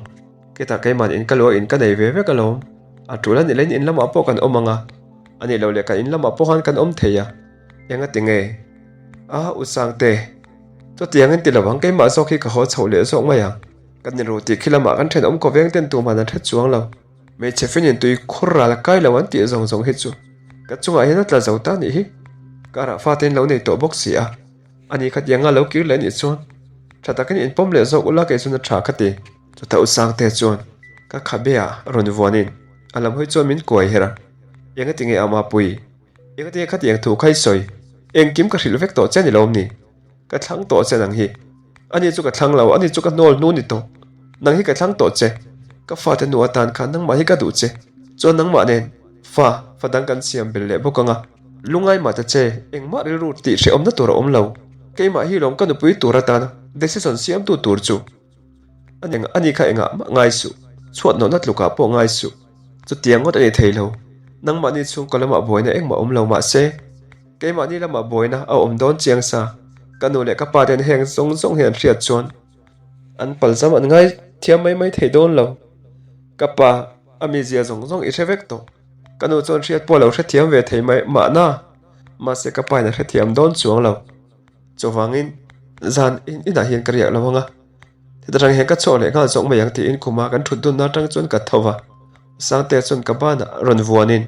Ketah keiman in ka luah in ka nei ve vek alawm. A tul a nih laiin in lamah pawh kan awm anga, a nih loh leh kan in lamah pawh khan kan awm thei a. Engatinge? A, U Sangte, chutiang in ti lovang keimah zawk hi ka haw chhoh leh zawk mai ang. Kan inru tih khilamah kan thenawm kawveng ten tuman an hre chuang lo. Hmeichhe fenin tui khur ral kai lo an tih zawng zawng hi chu ka chungah hian a tla zo ta nih hi. Karah fate in lo nei tawh bawk si a, ani khatiang nga lo kir leh anih chuan tha takin inpawm leh zawk ula kei chuan a tha ka ti. Chutah U Sangte chuan ka khabe ah rawn vuanin a lam hawi chuan min kuai her a, Engati nge ama pui? Engati nge khatiang thu kha i sawi? Engkim ka hrilh vek tawh che ni lawm ni? Ka thlang tawh che nang hi. Ani chu ka thlang lo, ani chu ka hnawl hnu ni tawh. Nang hi ka thlang tawh che. Ka fate nu atan khan nangmah hi ka duh che. Chuan nangmah nen fa, fa dang kan siam bel leh bawk ang a. Lungai mah ta che, engmah rilru tih hrehawmna tur a awm lo. Keimah hi lawm ka nupui tur atana decision siamtu tur chu. A eng ani kha engah mah ngai suh, chhuat nawhna tlukah pawh ngai suh. Chutiang ngawt a ni thei lo. Nangmahni chhungkaw lamah buaina engmah awm lo mah se, keimahni lamah buaina a awm dawn chiang sa. Ka nu leh ka pa ten heng zawng zawng hi an hriat chuan an palzam an ngai thiam mai mai thei dawn lo. Ka pa, a mizia zawng zawng i hre vek tawh. Ka nu chuan hriat pawh a lo hrethiam ve thei mai mahna, mahse ka pa in a hrethiam dawn chuang lo. Chuvangin zan in inah hian ka riak lo ang a, heta tang hian ka chhuak leh nghal zawk mai ang tiin khumah kan thut dunna atang chuan ka tho va, Sangtea chuan ka banah rawn vuanin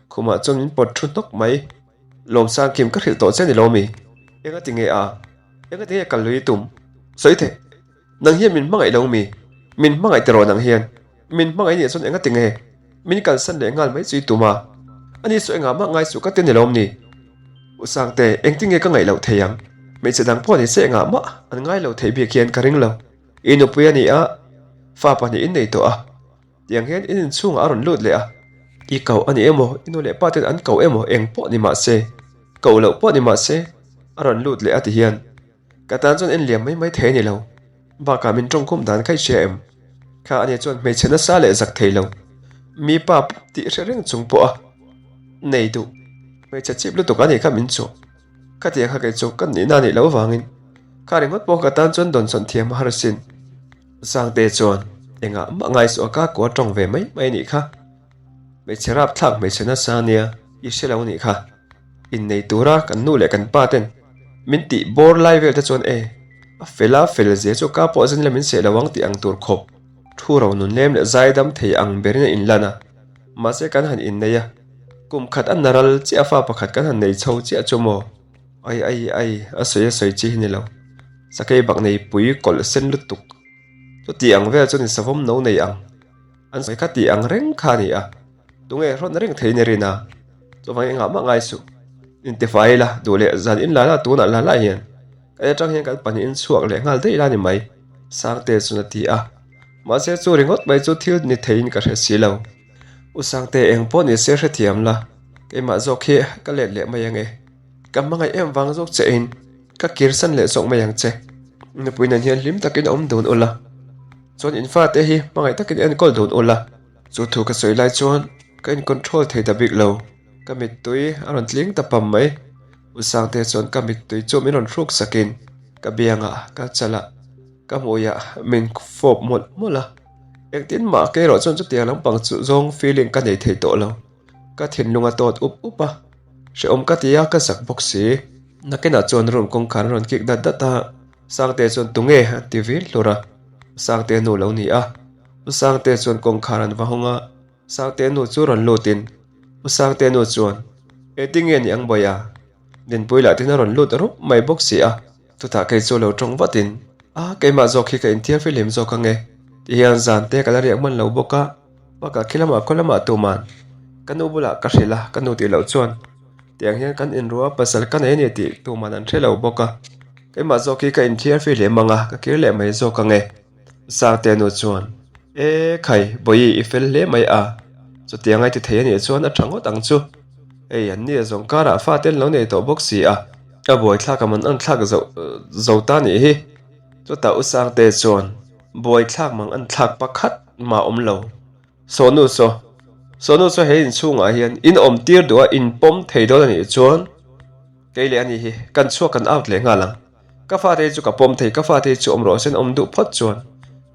khumah chuan min pawt thu hnawk mai. Lawmsangkim ka hrilh tawh che ni lo mi? Engati nge a? Engati nge kal lui i tum? Sawi thei. Nang hian min hmangaih lo mi? Min hmangaih tiraw nang hian? Min hmangaih nih chuan engati nge? Min kalsan leh nghal mai chu i tum a. Ani saw engah mah ngai suh ka ti ni lawm ni? U Sangte, engtin nge ka ngaih loh thei ang? Hmeichhe dang pawh ni se engah mah an ngai lo thei bik hian ka ring lo. I nupui a ni a, fa pahnihin nei tawh a. Tiang hian in inchhungah a rawn lut leh a, i koh a ni emaw, i nu leh pa ten an koh emaw eng pawh ni mah se, koh loh pawh ni mah se, a rawn lut leh a ti hian ka tan chuan en liam mai mai thei a ni lo. Bakah min tawngkhum dan kha i hria em? Kha ania chuan hmeichhe nasa leh zak thei lo, mi pa tih hre reng chung pawh a nei duh hmeichhe chip lutuk a nih kha min chuh. Khatiang kha kei chu ka nihna a nih loh avangin kha ringawt pawh ka tan chuan dawnsawn thiam a har asin. Sangte chuan engah mah ngaisuah ka kua tawng ve mai mai anih kha. Hmeichhe rapthlak hmeichhe nasa ania i hre lo anih kha. Innei tura kan nu leh kan pa ten min tih bawr lai vel te chuan e a fel a fel zia chu ka pawh zin la min seh lo ang tih ang tur khawp thu ro nun lem leh zaidam thei ang berin a inlan a. Mahse kan han innei a, kum khat a naral chiah fa pakhat kan han nei chho chiah chu maw? Ai ai ai a sawi a sawi chi hi ni lo. Sakei bak nei pui kawlh sen lutuk. Chuti ang vel chu ni savawm no nei ang. An sawi kha tih ang reng kha a ni a. Tunge hrawn reng thei ni rin a. Chuvang engah mah ngai suh. Intifai ila duh leh zan in la la tunah la la hian. Kan atang hian kan pahnihin chhuak leh nghal daih la ni mai. Sangte chuan a ti a. Mahse chu ringawt mai chu thil ni theiin ka hre si lo. U Sangte eng pawh ni se hrethiam la. Keimah zawk hi ka let leh mai ange. Ka hmangaih em vang zawk che in ka kirsan leh zawk mai ang che. Nupui nen hian hlim takin awm dun ula. Chuan in fate hi hmangaih takin enkawl dun ula. Chu thu ka sawi lai chuan ka in control thei ta bik lo. Ka mittui a rawn tling ta pam mai. U Sangte chuan ka mittui chu min rawn hruk sakin ka biangah ka chala ka hmuiah min fawp mawlh mawlh a. Engtin mah kei erawh chuan chutiang lampang chu zawng feeling ka nei thei tawh lo. Ka thinlung a tawt up up a, hrehawm ka ti a, ka zak bawk si. Nakinah chuan room kawngkhar a rawn kik dat dat a, Sangte chuan tunge a ti vil hlur a, Sangte nu lo ni a. U Sangte chuan kawngkhar an va hawng a, Sangte nu chu rawn lutin U Sangte nu chuan Engtin nge ni ang Bawia? Dinpui lah tin a rawn lut rup mai bawk si a. Chutah kei chu lo tawng vatin, A, keimah zawk hi ka inthiar fihlim zawk ange, ti hian zan te ka la riak hman lo bawk a, bakah khi lamah khaw lamah tuman ka nu bulah ka hrilh a, ka nu tih loh chuan tiang hian kan inruah a, pasal ka nei a ni tih tuman an hre lo bawk a, keimah zawk hi ka inthiar fihlim ang a, ka kir leh mai zawk ange. Sangte nu chuan, E khai, Bawihi i fel hle mai a, chutiang ai ti thei a nih chuan a tha ngawt ang chu. Hei an nia zawng karah fate an lo nei tawh bawk si a, a buaithlak a man an thlak zo zo ta nih hi. Chutah U Sangte chuan, Buaithlak mang an thlak pakhat mah awm lo. Sawnu saw, Sawnu saw he inchhungah hian in awm tir duh a in pawm thei dawn a nih chuan kei leh a ni hi kan chhuak kan out leh nghal ang. Ka fate hi chu ka pawm thei, ka fate hi chu awm rawh sen awm duh phawt chuan.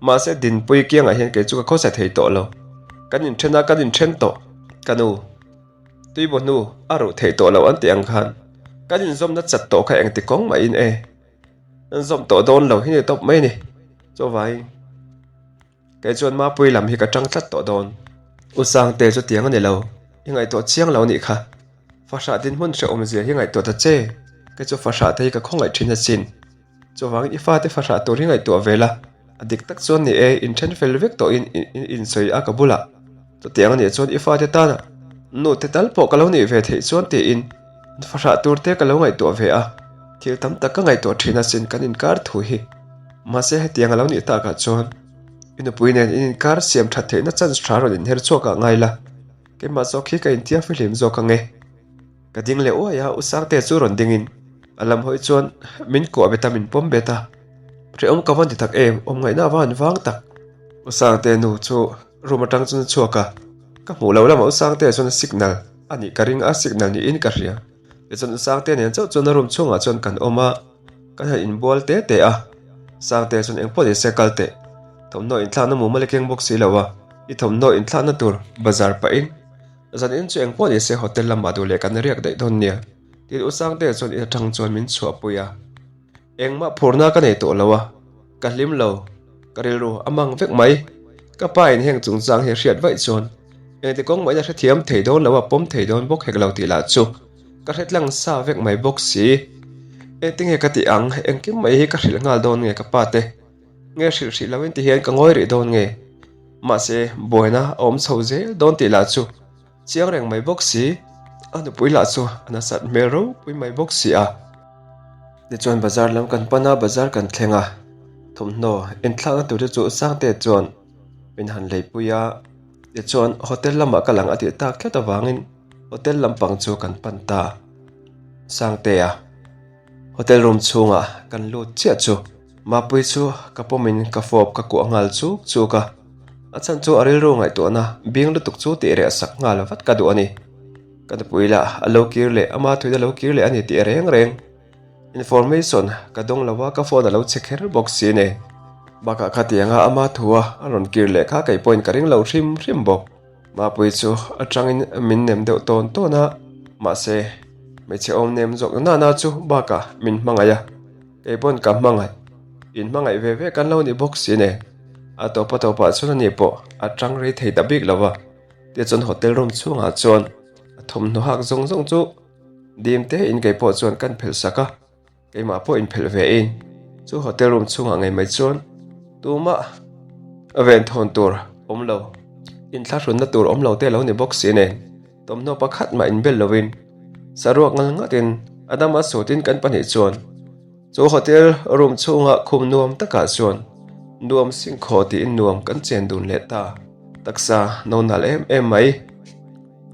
Mahse Dinpui kiangah hian kei chu ka khawsa thei tawh lo. Kan inthen a, kan inthen tawh. Ka nu, tuibaw hnu a ruh theih tawh loh an tih ang khan kan inzawmna chat tawh kha engti kawng mahin e an zawm tawh dawn lo hi ni tawp mai a ni. Chuvangin. Kei chuan Mapui lam hi ka tang tlat tawh dawn. U Sangte chu tiang a ni lo, i ngaihtuah chiang lo nih kha. Fahrah dinhmun hrehawm zia hi ngaihtuah ta che, kei chu fahrah te hi ka khawngaih thin asin. Chuvangin i fate fahrah tur hi ngaihtuah ve la, a dik tak chuan ni e, inthen fel vek tawhin in insawi a ka bulah. Chutiang a nih chuan i fate tana nu te tal pawh ka lo nih ve theih chuan tiin fahrah tur te ka lo ngaihtuah ve a, thil tam tak ka ngaihtuah thin asin kan inkar thu hi. Mahse hetiang a lo nih takah chuan i nupui nen in inkar siam that theihna chance tha rawn inher chhuak ah ngai la, keimah zawk hi ka intiang fihlim zawk ang e. Ka ding leh uai a, U Sangte chu rawn dingin a lam hawi chuan min kuah bet a, min pawm bet a. Hrehawm ka van ti tak em, awm ngaihna a va han vang tak. U Sangte nu chu room atang chuan a chhuak a, ka hmuh loh lamah U Sangte chuan a signal a nih ka ring a, signal niin ka hria. Tichuan U Sangte nen chauh chuan a room chhungah chuan kan awm a, kan han inbual te te a. Sangte chuan engpawh ni se kal teh, thawmhnaw inthlakna mumal i keng bawk si lo a, i thawmhnaw inthlakna tur bazar pahin Zan in chu engpawh ni se hotel lamah duh leh kan riak daih dawn nia tiin U Sangte chuan in atang chuan min chhuahpui a. Engmah phurna ka nei tawh lo a, ka hlim lo, ka rilru a mang vek mai. Ka pa in heng chungchang hi hriat vaih chuan engti kawng mahin a hrethiam thei dawn lo a, pawm thei dawn bawk hek lo tih lah chu ka hre tlang sa vek mai bawk si. Engtinge ka tih ang, engkim mai hi ka hrilh nghal dawn nge ka pa te? Nge hrilh hrih loin ti hian ka ngawi rih dawn nge? Mahse, buaina a awm chho zel dawn tih lah chu chiang reng mai bawk si. A nupui lah chu a nasat hmel ropui mai bawk si a. Tichuan bazar lam kan pan a, bazar kan thleng a, thawmhnaw inthlakna tur te chu Sangte chuan min han leipui a, tichuan hotel lamah ka lang a tih tak tlat avangin hotel lampang chu kan pan ta. Sangtea hotel room chhungah kan lut chiah chu Mapui chu ka pawmin ka fawp ka kuah nghal chuk chuk a, a chhan chu a rilru ngaihtuahna bing lutuk chu tih reh sak nghal vat ka duh a ni. Ka nupui lah a lo kir leh ama thuin a lo kir leh a ni tih reng reng. Information ka dawng lo a, ka phone a lo che kher bawk si ne. Bakah khatianga ama thua a rawn kir leh kha kei pawhin ka ring lo hrim hrim bawk. Mapui chu a tangin min nem deuh tawn tawn a, mahse hmeichhe awm nem zawk nana chu bakah min hmangaih a. Kei pawn ka hmangaih, in hmangaih ve ve kan lo ni bawk si ne. A tawpa tawpah chuan ani pawh a tang rei thei ta bik lo va, tichuan hotel room chhungah chuan a thawmhnaw hak zawng zawng chu dim te in kei pawh chuan kan phelh sak a, keimah pawh in phelh ve in chu hotel room chhungah ngei mai chuan tumah a venthawn tur awm lo, inthlahrunna tur awm lo te lo ni bawk si nen. Thawmhnaw pakhat mah inbel lovin saruak ngal ngatin a dama sawtin kan pahnih chuan chu hotel room chhunga khum nuam takah chuan nuam singkhaw tiin nuam kan chen dun leh ta. Taksa no nalh em em mai.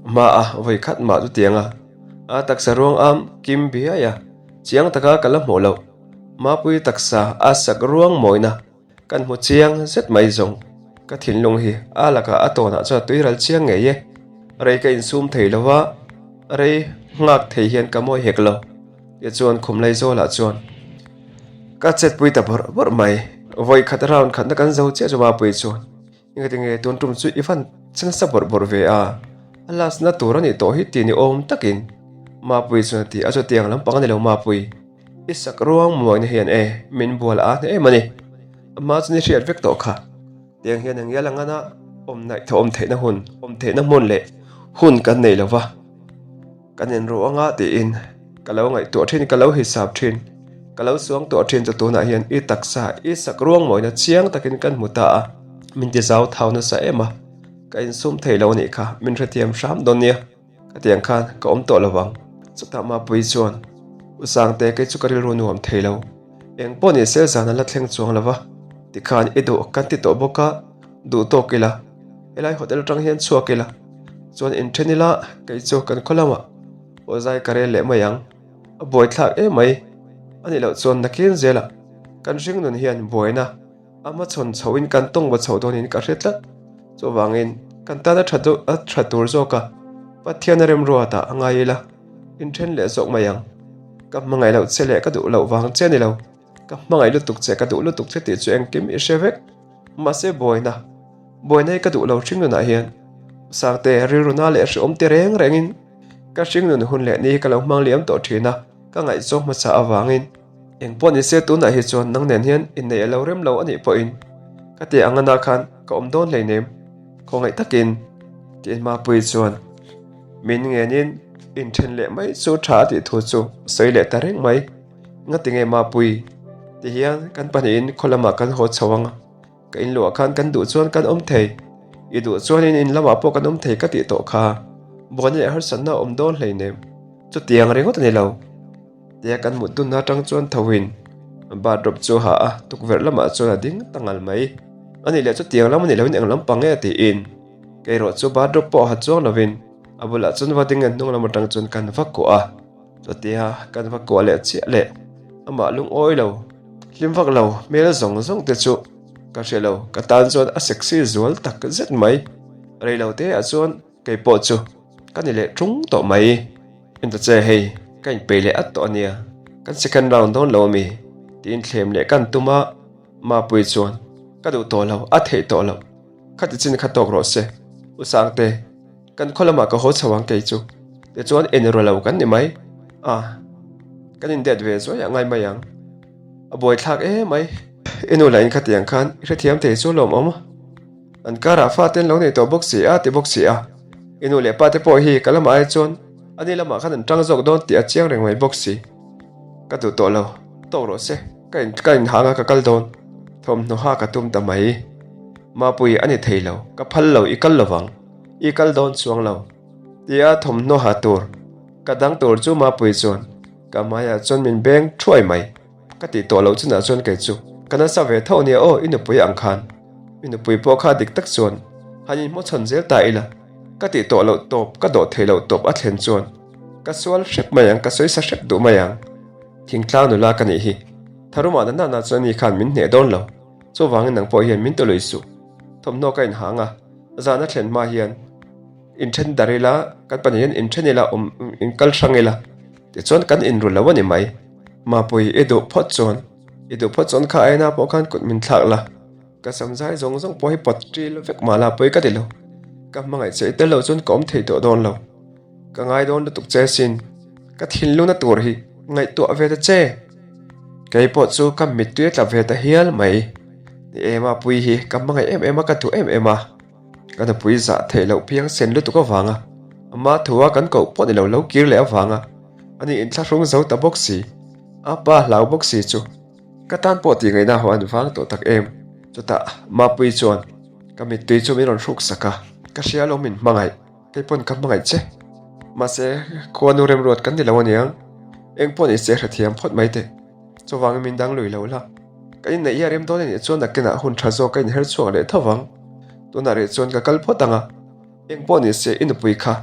Hmaa vawi khat mah chutianga a taksa ruang am kim biai a, chiang taka ka la hmuh loh. Mapui taksa a sak ruang mawina. Kan hmu chiang zet mai zawng. Ka thinlung hi a lakah a tawnah chuan a tuiral chiang ngei e. Rei ka insum thei lo va, rei nghak thei hian ka mawi hek lo. Tichuan khumlai zawlah chuan ka chetpui ta bawrh bawrh mai. Vawi khat round khatna kan zo chiah chu Mapui chuan engati nge tun tum chu i van che nasa bawrh bawrh ve a, a last na tur a nih tawh hi ti ni awm takin Mapui chuan a ti a, chutiang lampang a ni lo Mapui. I sak ruang muaina hian e, min bual a hne em a ni. Ama chuan i hriat vek tawh kha. Tiang hian eng ngial ang ana awm naih thaw awm theihna hun, awm theihna hmun leh hun kan nei lo va. Kan inruh anga tiin ka lo ngaihtuah thin, ka lo hisap thin, ka lo suang tuah thin chu tunah hian i taksa, i sak ruang mawina chiang takin kan hmu ta a, min ti zau thau nasa em a, ka insum thei lo a nih kha, min hrethiam hram dawn nia. Ka tiang khan ka awm tawh lo vang. Chutah Mapui chuan, U Sangte, kei chu ka rilru nuam thei lo. Eng pawh ni se zan a la thleng chuang lo va, tikhan i duh kan ti tawh bawk a, duh tawk ila, helai hotel atang hian chhuak ila, chuan inthen ila kei chu kan khaw lamah aw zai ka rel leh mai ang. A buaithlak em mai. A nih loh chuan nakin zelah kan hringnun hian buaina A hmachhawn chhohin kan tawng va chho dawnin ka hre tlat. Chuvangin kan tan a tha a tha tur zawk a, Pathian a remruatah a ngai ila, inthen leh zawk mai ang. Ka hmangaih loh che leh ka duh loh vang che a ni lo. Ka hmangaih lutuk che, ka duh lutuk che tih chu engkim i hre vek. Mahse buaina, buaina hi ka duh lo hring nunah hian Sangte rilruna leh hreawm ti reng rengin ka hringnun hun leh ni hi ka lo hmang liam tawh thin a, ka ngaihzawng hmasa avangin. Eng pawh ni se tunah hi chuan nang nen hian inneih a lo rem lo a nih pawhin ka tih ang ana khan ka awm dawn hleinem khawngaih takin tiin Mapuii chuan min ngenin inthen leh mai chu tha a tih thu chu sawi leh ta reng mai. Ngati nge Mapuii ti hian kan pahnihin khaw lamah kan haw chho ang a, ka inluah khan kan duh chuan kan awm thei, i duh chuanin in lamah pawh kan awm thei ka tih tawh kha buaina leh harsatna a awm dawn hleinem chutiang ringawt a ni lo. Tia kan mut dunna atang chuan thoin bathrobe chu a ha a, tukverh lamah chuan a ding ta ngal mai. A nih leh chutiang lam a nih lohin eng lam pang nge tiin kei erawh chu bathrobe pawh ha chuang lovin a bulah chuan va ding en hnung lam atang chuan kan va kuah a, chutia kan va kuah leh chiah leh amah lungawi lo, hlim vak lo hmel zawng zawng te chu ka hre lo, ka tan chuan a sexy zual tak zet mai. Reilote ah chuan. Kei pawh chu ka ni leh ṭung tawh mai. Inta che hei ka inpeih leh at tawh a nia, kan second round dawn lo a mi? Tiin thlem leh kan tum a, Mapui chuan ka duh tawh lo, a theih tawh loh. Khati chin kha tawk rawh se, U Sangte, kan khaw lamah ka haw chho ang kei chu. Tichuan enrual lo kan ni mai. A, kan indet ve zuai ah ngai mai ang. A buaithlak emai. I nu lah in khatiang khan i hrethiam thei chu lawmawm. An karah fate an lo nei tawh bawk si a ti bawk si a, i nu leh pate pawh hi ka lamah ai chuan ani lamah khan an tang zawk dawn tih a chiang reng mai bawk si. Ka duh tawh lo, tawk rawh se, ka in ka inhang a ka kal dawn, thawmhnaw ha ka tum ta mai. Mapui a ni thei lo, ka phal lo i kal lovang, i kal dawn chuang lo tia thawmhnaw ha tur. Ka dang tur chu Mapuii chuan ka hmaiah chuan min beng thuai mai. Ka tih tawh loh chunah chuan kei chu ka nasa ve tho nia aw i nupui ang khan. I nupui pawh kha dik tak chuan han inhmawchhawn zel ta ila. Ka tih tawh loh tawp ka dawh theih loh tawp a thlen chuan ka sual hrep mai ang ka sawisa hrep duh mai ang. Thingtlang nula ka nih hi. Tharumah na nana chuan ani khan min hneh dawn lo. Chuvangin nang pawh hian min tawlui suh. Thawmhnaw ka inhang a, zan a thlen hma hian inthen dar ila, kan pahnih hian inthen ila, awm inkal hrang ila, tichuan kan inru lo a ni mai. Mapui, i duh phawt chuan, i duh phawt chuan kha aina pawh khan kut min thlak la, ka sam zai zawng zawng pawh hi pawt ṭil vek mah la pawi ka ti lo. Ka hmangaih che i tel loh chuan ka awm thei tawh dawn lo. Ka ngai dawn lutuk che sin, ka thinlungna tur hi ngaihtuah ve ta che. Kei pawh chu ka mittui a tla ve ta hial mai. Ni e Mapui hi ka hmangaih em em a, ka duh em em a. Ka nupui zah theih loh phiang sen lutuk avanga ama thua kan koh pawh ni lo lo kir leh avanga ani inthlahrung zo ta bawk si, a pa hlau bawk si chu ka tan pawh tih ngaihna ho an vang tawh tak em. Chutah Mapui chuan ka mittui chu min rawn hruk sak a, ka hria lo min hmangaih. Kei pawn ka hmangaih che. Mahse, khuanu remruat kan ni lo aniang. Eng pawh ni se hrethiam phawt mai teh. Chuvangin min dang lui lo la. Ka inneih hi a rem dawn anih chuan nakinah hun tha zawk ka inher chhuak leh tho vang. Tunah rih chuan ka kal phawt ang a. Eng pawh ni se i nupui kha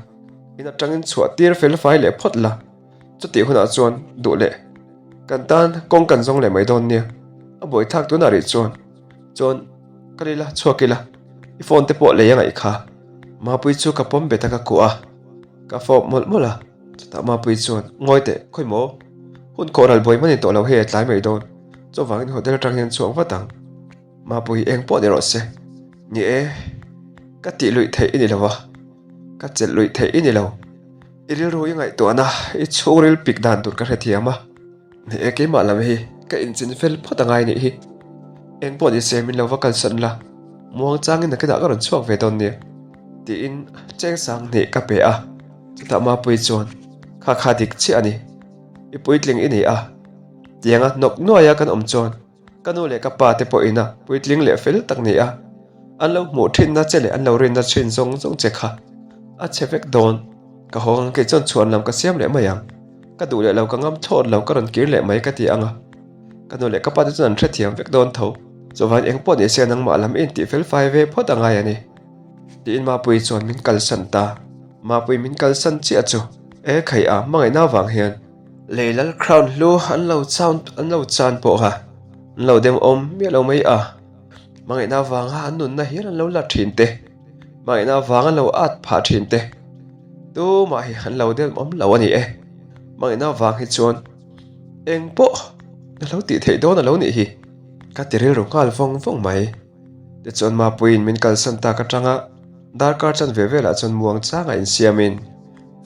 in atangin chhuah tir fel fai leh phawt la. Chutih hunah chuan duh leh kan tan kawng kan zawng leh mai dawn nia. A buaithlak tunah rih chuan. Chuan kal ila chhuak ila i phone te pawh lei a ngaih kha. Mapui chu ka pawm bet a ka kuah a, ka fawp mawlh mawlh a, chutah Mapui chuan ngawi teh khawi maw? Hun khawh ral buai hman in tawh lo hei a tlai mai dawn, chuvangin hotel atang hian chhuak vat ang. Mapui eng pawh ni rawh se, ni e, ka tih luih theih i ni lo a, ka chelh luih theih i ni lo, i rilru i ngaihtuahna i chhungril pik dan tur ka hrethiam a. Ni e, keimah lam hi ka inchin fel phawt a ngai nih hi. Eng pawh ni se min lo va kalsan la, muang changin nakinah ka rawn chhuak ve dawn nia, tiin cheng sang hnih ka pe a. Chutah Mapui chuan, Kha kha dik chiah a ni, i puitling i ni a, tianga hnawk nuaia kan awm chuan Ka nu leh ka pa te pawh ina puitling leh fel tak ni a, an lo hmuh thinna che leh an lo rinna thin zawng zawng che kha a chhe vek dawn. Ka haw ang kei chuan chhuan lam ka siam leh mai ang. Ka duh leh lo ka ngam thlawt lo ka rawn kir leh mai ka ti ang a. Ka nu leh ka pa te chuan an hrethiam vek dawn tho. Chuvain eng pawh ni se nangmah lam i intih fel fai ve phawt a ngai a ni. Tiin Mapuii chuan min kalsan ta. Mapuii min kalsan chiah chu e khaih a hmangaihna vang hian. Lei lal crown hlu an lo chan an lo chan pawha an lo dem awm miah lo mai a, hmangaihna avanga an nunna hial an lo la thin te, hmangaihna avanga an lo at phah thin te, tumah hi an lo dem awm lo a ni e. Hmangaihna avang hi chuan eng pawh a lo tih theih dawn a lo nih hi ka ti rilru nghal vawng vawng mai. Tichuan Mapuiin min kalsan tak atanga darkar chanve velah chuan muang changa insiamin,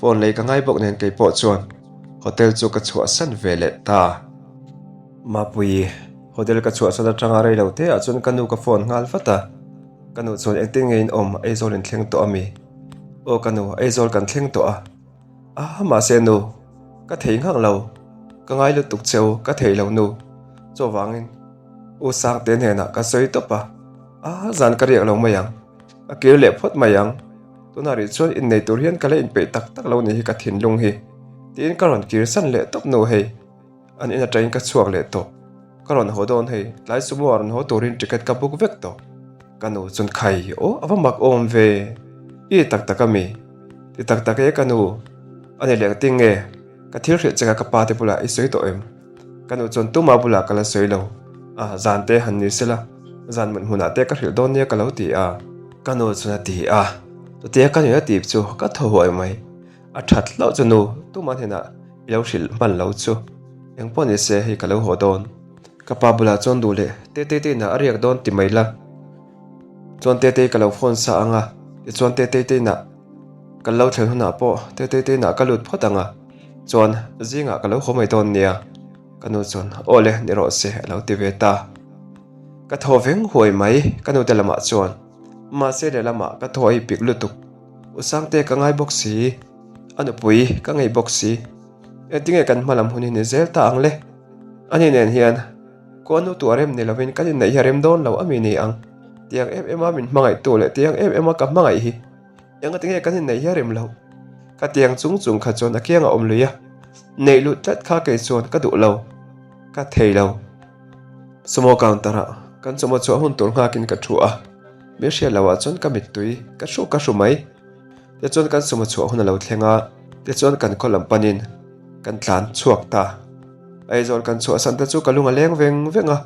Phone lei ka ngai bawk nen kei pawh chuan hotel chu ka chhuahsan ve leh ta. Mapui, hotel ka chhuahsan atanga rei lo te ah chuan ka nu ka phone nghal vat a, ka nu chuan engtin nge in awm Aizawl in thleng tawh ami? Aw ka nu, Aizawl kan thleng tawh a. Ah mahse nu, ka thei nghak lo, ka ngai lutuk cheu ka thei lo nu, chuvangin U Sangte hnenah ka sawi tawp a, ah zan ka riak lo mai ang, ka kir leh phawt mai ang. Tunah rih chuan innei tur hian ka la inpeih tak tak lo ni hi ka thinlung hi tiin ka rawn kir san leh tawp nu hei. An in atangin ka chhuak leh tawh. Ka rawn haw dawn hei, tlai sumo ah rawn haw turin ticket ka book vek tawh. Ka nu chuan khai aw a va mak awm ve, i tak tak ami? Ti tak tak e ka nu, a ni leh engtin nge ka thil hrilh che kha ka pa te bulah i sawi tawh em? Ka nu chuan tuma bulah ka la sawi lo. A, zan te han ni sela, zan mut hmunah te ka hrilh dawn nia ka lo ti a. Ka nu chuan a ti a, chutia ka nuih a tip chu ka thaw huai mai. A that hlauh chu nu, tuma hnenah i lo hrilh hman lo chu. Eng pawh ni se hei ka lo haw dawn. Ka pa bulah chuan duh leh Tetei te inah a riak dawn ti mai la. Chuan Tetei ka lo phone sa ang a, tichuan Tetei te inah Kan lo thlen hunah pawh Tetei te inah ka lut phawt ang a, chuan zingah ka lo haw mai dawn nia. Ka nu chuan aw le ni rawh se a lo ti ve ta. Ka thaw veng huai mai ka nu te lamah chuan mahse lehlamah ka thaw a ipik lutuk. U Sangte ka ngai bawk si, a nupui ka ngei bawk si. Engtinge kan hma lam hun hi ni zel ta ang le? Ani nen hian khuanu tu a rem ni lovin kan inneih hi a rem dawn lo ami ni ang? Tiang em em a min hmangaihtu leh tiang em em a ka hmangaih hi. Engati nge kan inneih hi a rem loh? Khatiang chung chung kha chuan a kiang a awm lui a, neih luh tlat kha kei chuan ka duh lo, ka thei lo. Sumo counter ah kan sumo chhuah hun tur nghakin ka thu a, min hriat loh ah chuan ka mittui ka hru ka hru mai. Tichuan kan sumo chhuah hun a lo thleng a, tichuan kan khaw lam panin kan tlan chhuak ta. Aizawl kan chhuahsan te chu ka lung a leng veng veng a,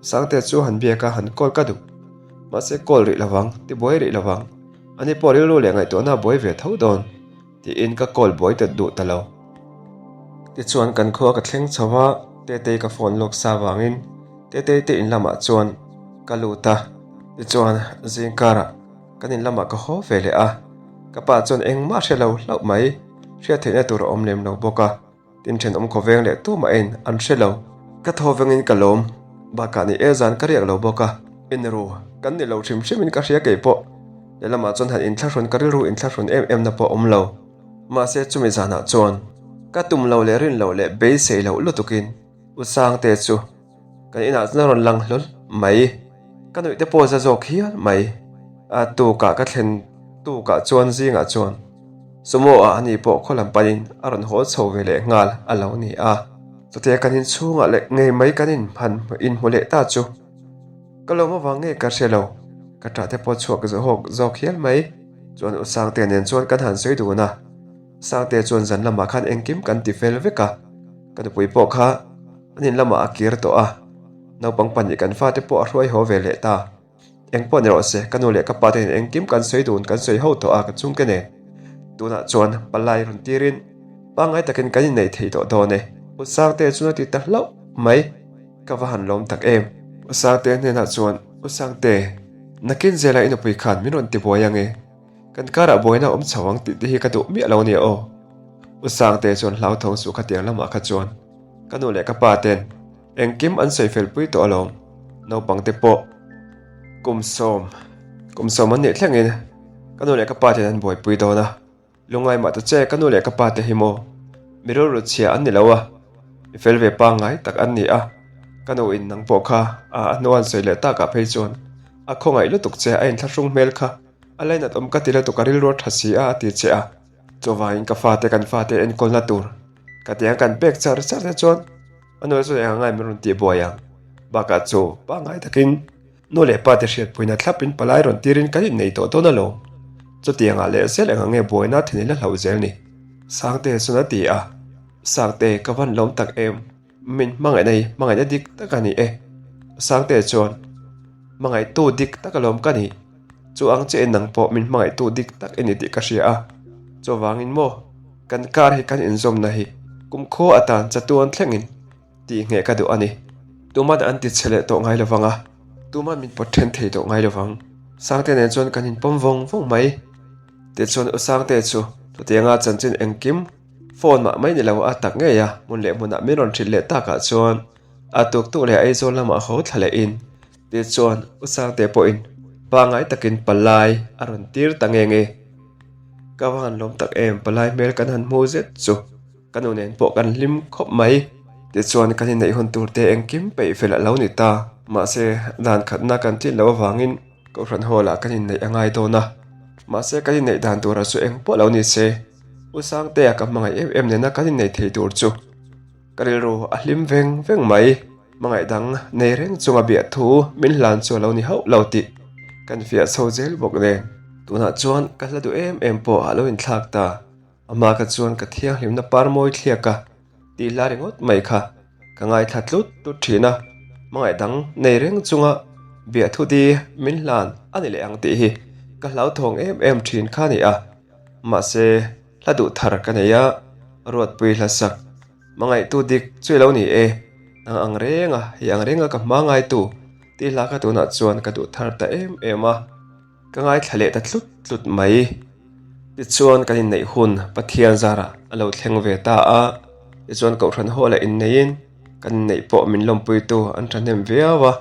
Sangte chu han biak a han call ka duh. Mahse call rih lovang, ti buai rih lovang. Ani pawh rilru leh ngaihtuahna a buai ve tho dawn tiin ka call buai ta duh ta lo. Tichuan kan khua ka thleng chho a, Tetei ka phone lawk sa vangin Tetei te in lamah chuan ka lut a. Tichuan zing karah kan in lamah ka haw ve leh a, ka pa chuan engmah hre lo hlauh mai, hriat theihna tur a awm lem lo bawk a. Tin thenawm khawveng leh tumahin an hre lo. Ka thaw vengin ka lawm. Bakah ni e zan ka riak lo bawk a. Inru kan ni lo hrim hrimin ka hria kei pawh. Lehlamah chuan han inthlahrun ka rilru inthlahrun em em na pawh awm lo. Mahse chumi zanah chuan ka tum lo leh rin loh leh beisei loh lutukin U Sangte chu Kan inah chuan a rawn lang hlawl mai. Ka nuih te pawh za zawk hial mai. A tukah ka thlen tukah chuan zingah chuan Sumo ah ani pawh khaw lam panin a rawn haw chho ve leh nghal a lo ni a. Chutia kan inchhungah leh ngei mai kan in han inhmu leh ta chu ka lawm avang nge ka hre lo. Ka ṭah te pawh chhuak zawhawk zawk hial mai. Chuan U Sangte nen chuan kan han sawi dun a. Sangte chuan zan lamah khan engkim kan ti fel vek a. Ka nupui pawh kha An in lamah a kir tawh a, naupang pahnih kan fate pawh a hruai haw ve leh ta. Eng pawh ni rawh se, ka nu leh ka pa te nen engkim kan sawi dun kan sawi ho tawh a ka chhungte nen. Tunah chuan palai rawn tirin pangngai takin kan innei thei tawh dawn e. U Sangte chuan a ti ta hlauh mai, ka va han lawm tak em. U Sangte hnenah chuan, U Sangte, nakin zela i nupui khan min rawn ti buai ange. Kan karah buaina a awm chho ang tih te hi ka duh miah lo ania aw. U Sangte chuan hlauthawng suh khatiang lamah kha chuan ka nu leh ka pa ten engkim an sawi fel pui tawh alawm. Naupang te pawh kum sawm kum sawm an nih thlengin ka nu leh ka pa ten an buaipui dawn a. Lungngai mah ta che ka nu leh ka pa te hi maw mi rilru chhia an ni lo a, mi fel ve pangngai tak an ni a. Ka nu in nang pawh kha a hnuan sawi leh takah phei chuan a khawngaih lutuk che a inthlahrung hmel kha. A lainat awm ka ti lutuk a rilru a tha si a a ti che a. Chuvangin ka fate kan fate enkawlna tur ka ti ang kan pek char char te chuan a nu chuan eng angai min rawn tih buai ang. Bakah chu pangngai takin nu leh pa te hriatpuina thlapin palai rawn tirin kan innei tawh dawn alawm. Chutiangah leh zel eng ange buaina then ila hlauh zel ni. Sangte chuan a ti a, Sangte ka van lawm tak em. Min hmangaihna hi hmangaihna dik tak a ni e. Sangte chuan hmangaihtu dik tak alawm ka ni. Chu ang che nang pawh min hmangaihtu dik tak i ni tih ka hria a. Chuvangin maw, kan kar hi kan inzawmna hi kumkhua atan chatuan thlengin tih ngheh ka duh a ni. Tuman an ti chhe leh tawh ngai lovang a, tuman min pawt then thei tawh ngai lovang. Sangte nen chuan kan inpawm vawng vawng mai. Tichuan U Sangte chu chutianga chanchin engkim Phone mah mai ni lo a tak ngei a, hmun leh hmunah min rawn hrilh leh takah chuan a tuk tuk leh Aizawl lamah haw thla leh in tichuan U Sangte pawhin pangngai takin palai a rawn tir ta nge nge. Ka va han lawm tak em palai hmel kan han hmu zet chu ka nu nen pawh kan hlim khawp mai. Tichuan kan inneih hun tur te engkim peih fel a lo ni ta. Mahse dan khatna kan tlin loh avangin Kohhran hall ah kan inneih a ngai dawn a, mahse kan inneih dan turah chu eng pawh lo ni se. U Sangtea ka hmangaih em em nena kan innei thei tur chu ka rilru a hlim veng veng mai. Hmangaih dang nei reng chunga biah thu min hlan chu a lo ni hauh lo tih kan fiah chho zel bawk nen. Tunah chuan ka hla duh em em pawh a lo inthlak ta. Amah kha chuan ka thianghlimna par mawi thliak a tih hla ringawt mai kha ka ngaithla tlut tlut thin a. Hmangaih dang nei reng chunga biah thu di min hlan a ni leh ang tih hi ka hlauthawng em em thin kha a ni a. Mahse, hla duh thar ka nei a, Ruatpui hla sak hmangaihtu dik chu i lo ni e, nang ang renga, hei ang renga ka hma ngaitu tih hla kha tunah chuan ka duh thar ta em em a, ka ngaithla leh ta tlut tlut mai. Tichuan kan inneih hun Pathian zarah a lo thleng ve ta a, tichuan Kohhran Hall ah inneiin kan inneih pawh min lawmpuitu an thahnem viau a.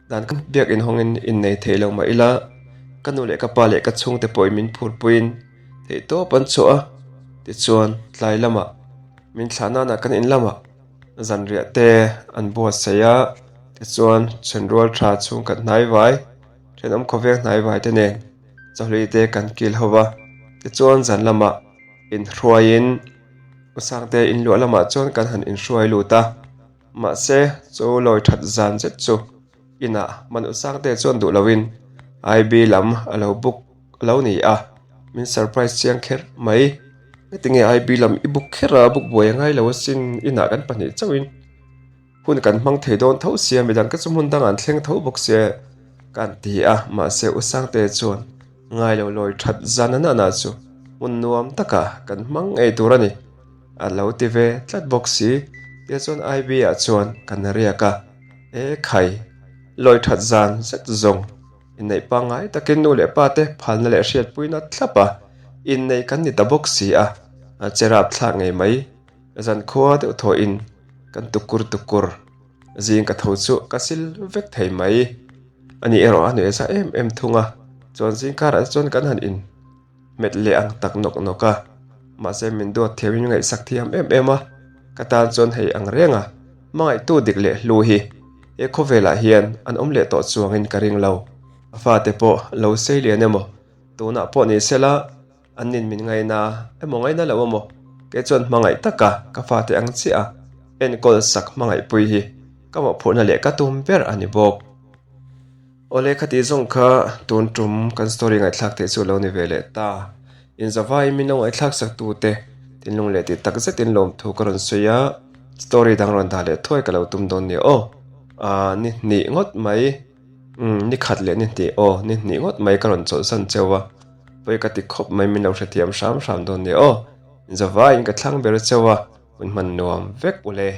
Dan ka biak inhawngin innei thei lo mah ila, ka nu leh ka pa leh ka chhungte pawhin min phurpuiin theihtawp an chhuah a. Tichuan, tlai lamah min thlah nanah kan in lamah zanriah te an buatsaih a. Tichuan, thenrual tha chhungkhat hnaivai, thenawm khawveng hnaivai te nen chawhlui te kan kil ho va. Tichuan, zan lamah. Inhruaiin U Sangte inluah lamah chuan kan han inhruai lut a, mahse chu lawi that zan zet chu inah Man U Sangte chuan duh loin IB lam a lo book lo ni a, min surprise chiang kher mai. Heti nge IB lam i book kher a, book buai a ngai lo asin, inah kan pahnih chauhin. Hun kan hmang thei dawn tho sia, midang te chu hmun dangah an thleng tho bawk sia ka han ti a, mahse U Sangte chuan ngai lo lawi that zan a nana chu hmun nuam taka kan hmang ngei tur a ni a lo ti ve tlat bawk si. Tia chuan IB ah chuan kan riak a, E khai, lawi that zan zet zawng inneih pangngai takin nu leh pa te phalna leh hriatpuina thlap a inneih kan ni ta bawk si a, a che rapthlak ngei mai. Zankhua deuh thawhin kan tukur tukur zing ka tho chu ka sil vek thei mai. Ani erawh a nuih za em em thung a, chuan zing karah te chuan kan han in hmet leh ang tak nawk nawk a, mahse min duat thiam in ngaihsak thiam em em a, ka tan chuan hei ang reng a, hmangaihtu dik leh hlu hi he khawvelah hian an awm leh tawh chuangin ka ring lo. A fate pawh lo sei lian emaw tunah pawh ni sela, An nin min ngaina emaw ngaina lo emaw kei chuan hmangaih taka ka fate ang chiah a enkawl sak hmangaihpui hi ka mawhphurhna leh ka tum ber a ni bawk. Awle khati zawng kha tun tum kan story ngaihthlak theih chu lo ni ve leh ta. Inzavaiin min lo ngaihthlak sak tute thinlung leh tih tak zetin lawmthu ka rawn sawi a, story dang rawn dah leh thuai ka lo tum dawn nia aw. Aaa ni hnih ngawt mai. Umm ni khat leh ni hnih aw ni hnih ngawt mai ka rawn chawlhsan cheu a, pawi ka ti khawp mai min lo hrethiam hram hram dawn nia aw, zavaiin ka thlang ber cheu a, hun hman nuam vek u le.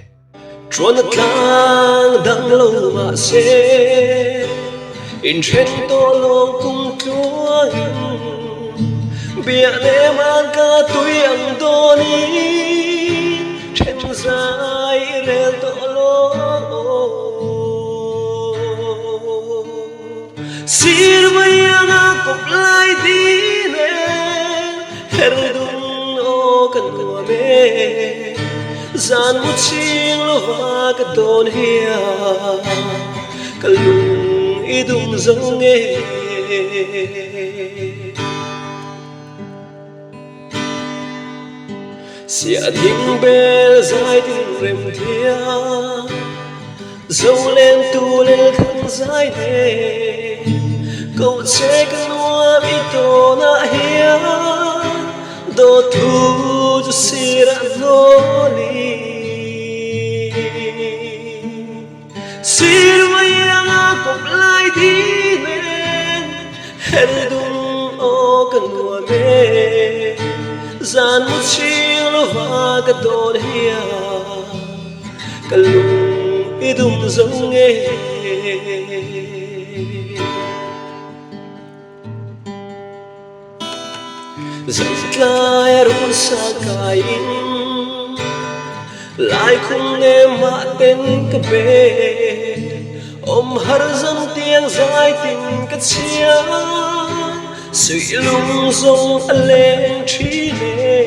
Chuan a tlang dang lo mah se, inthen tawh lawng kum tluangin, biah nem an ka tui ang dawnin, then zai i rel tawh lawng aw. Sir mai anga kawp lai din e, her dun aw ka nuam e, zan mu chhing lova ka dawn hian ka lung i dum zo nge. Siah thing bel zai tin rem thiam. Zo len tu lel thang zai nen Ko che ka nuam i tawnah hian Dawt thu chu sirah hnawlin Sir mai anga kawp lai thi nen Her dum aw ka nuam e Zan mu chhing lova ka dawn hian Ka lung i dum zo nge. Zantlai a run sa kai in Lai khum nem mah ten ka pe Awm har zan tiang zai tin ka chhia Suih lung zawng a leng thin e.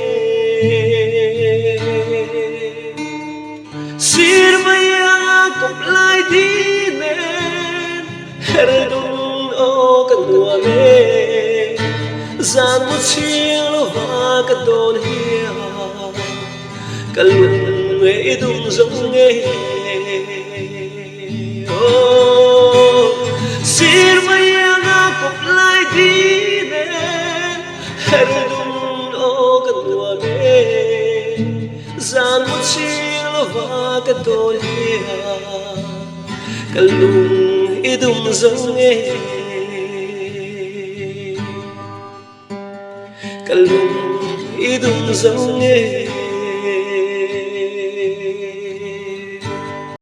Sir mai anga kawp lai thi nen Her dun aw ka nuam e. Zan mu chhing lova ka dawn hian Ka lung e i dum zo nge. Aw sir mai anga kawp lai thi nen Her dun aw ka nuam e. Zan mu chhing lova ka dawn hian Ka lung i dum zo nge. Ka lung i dum zo nge.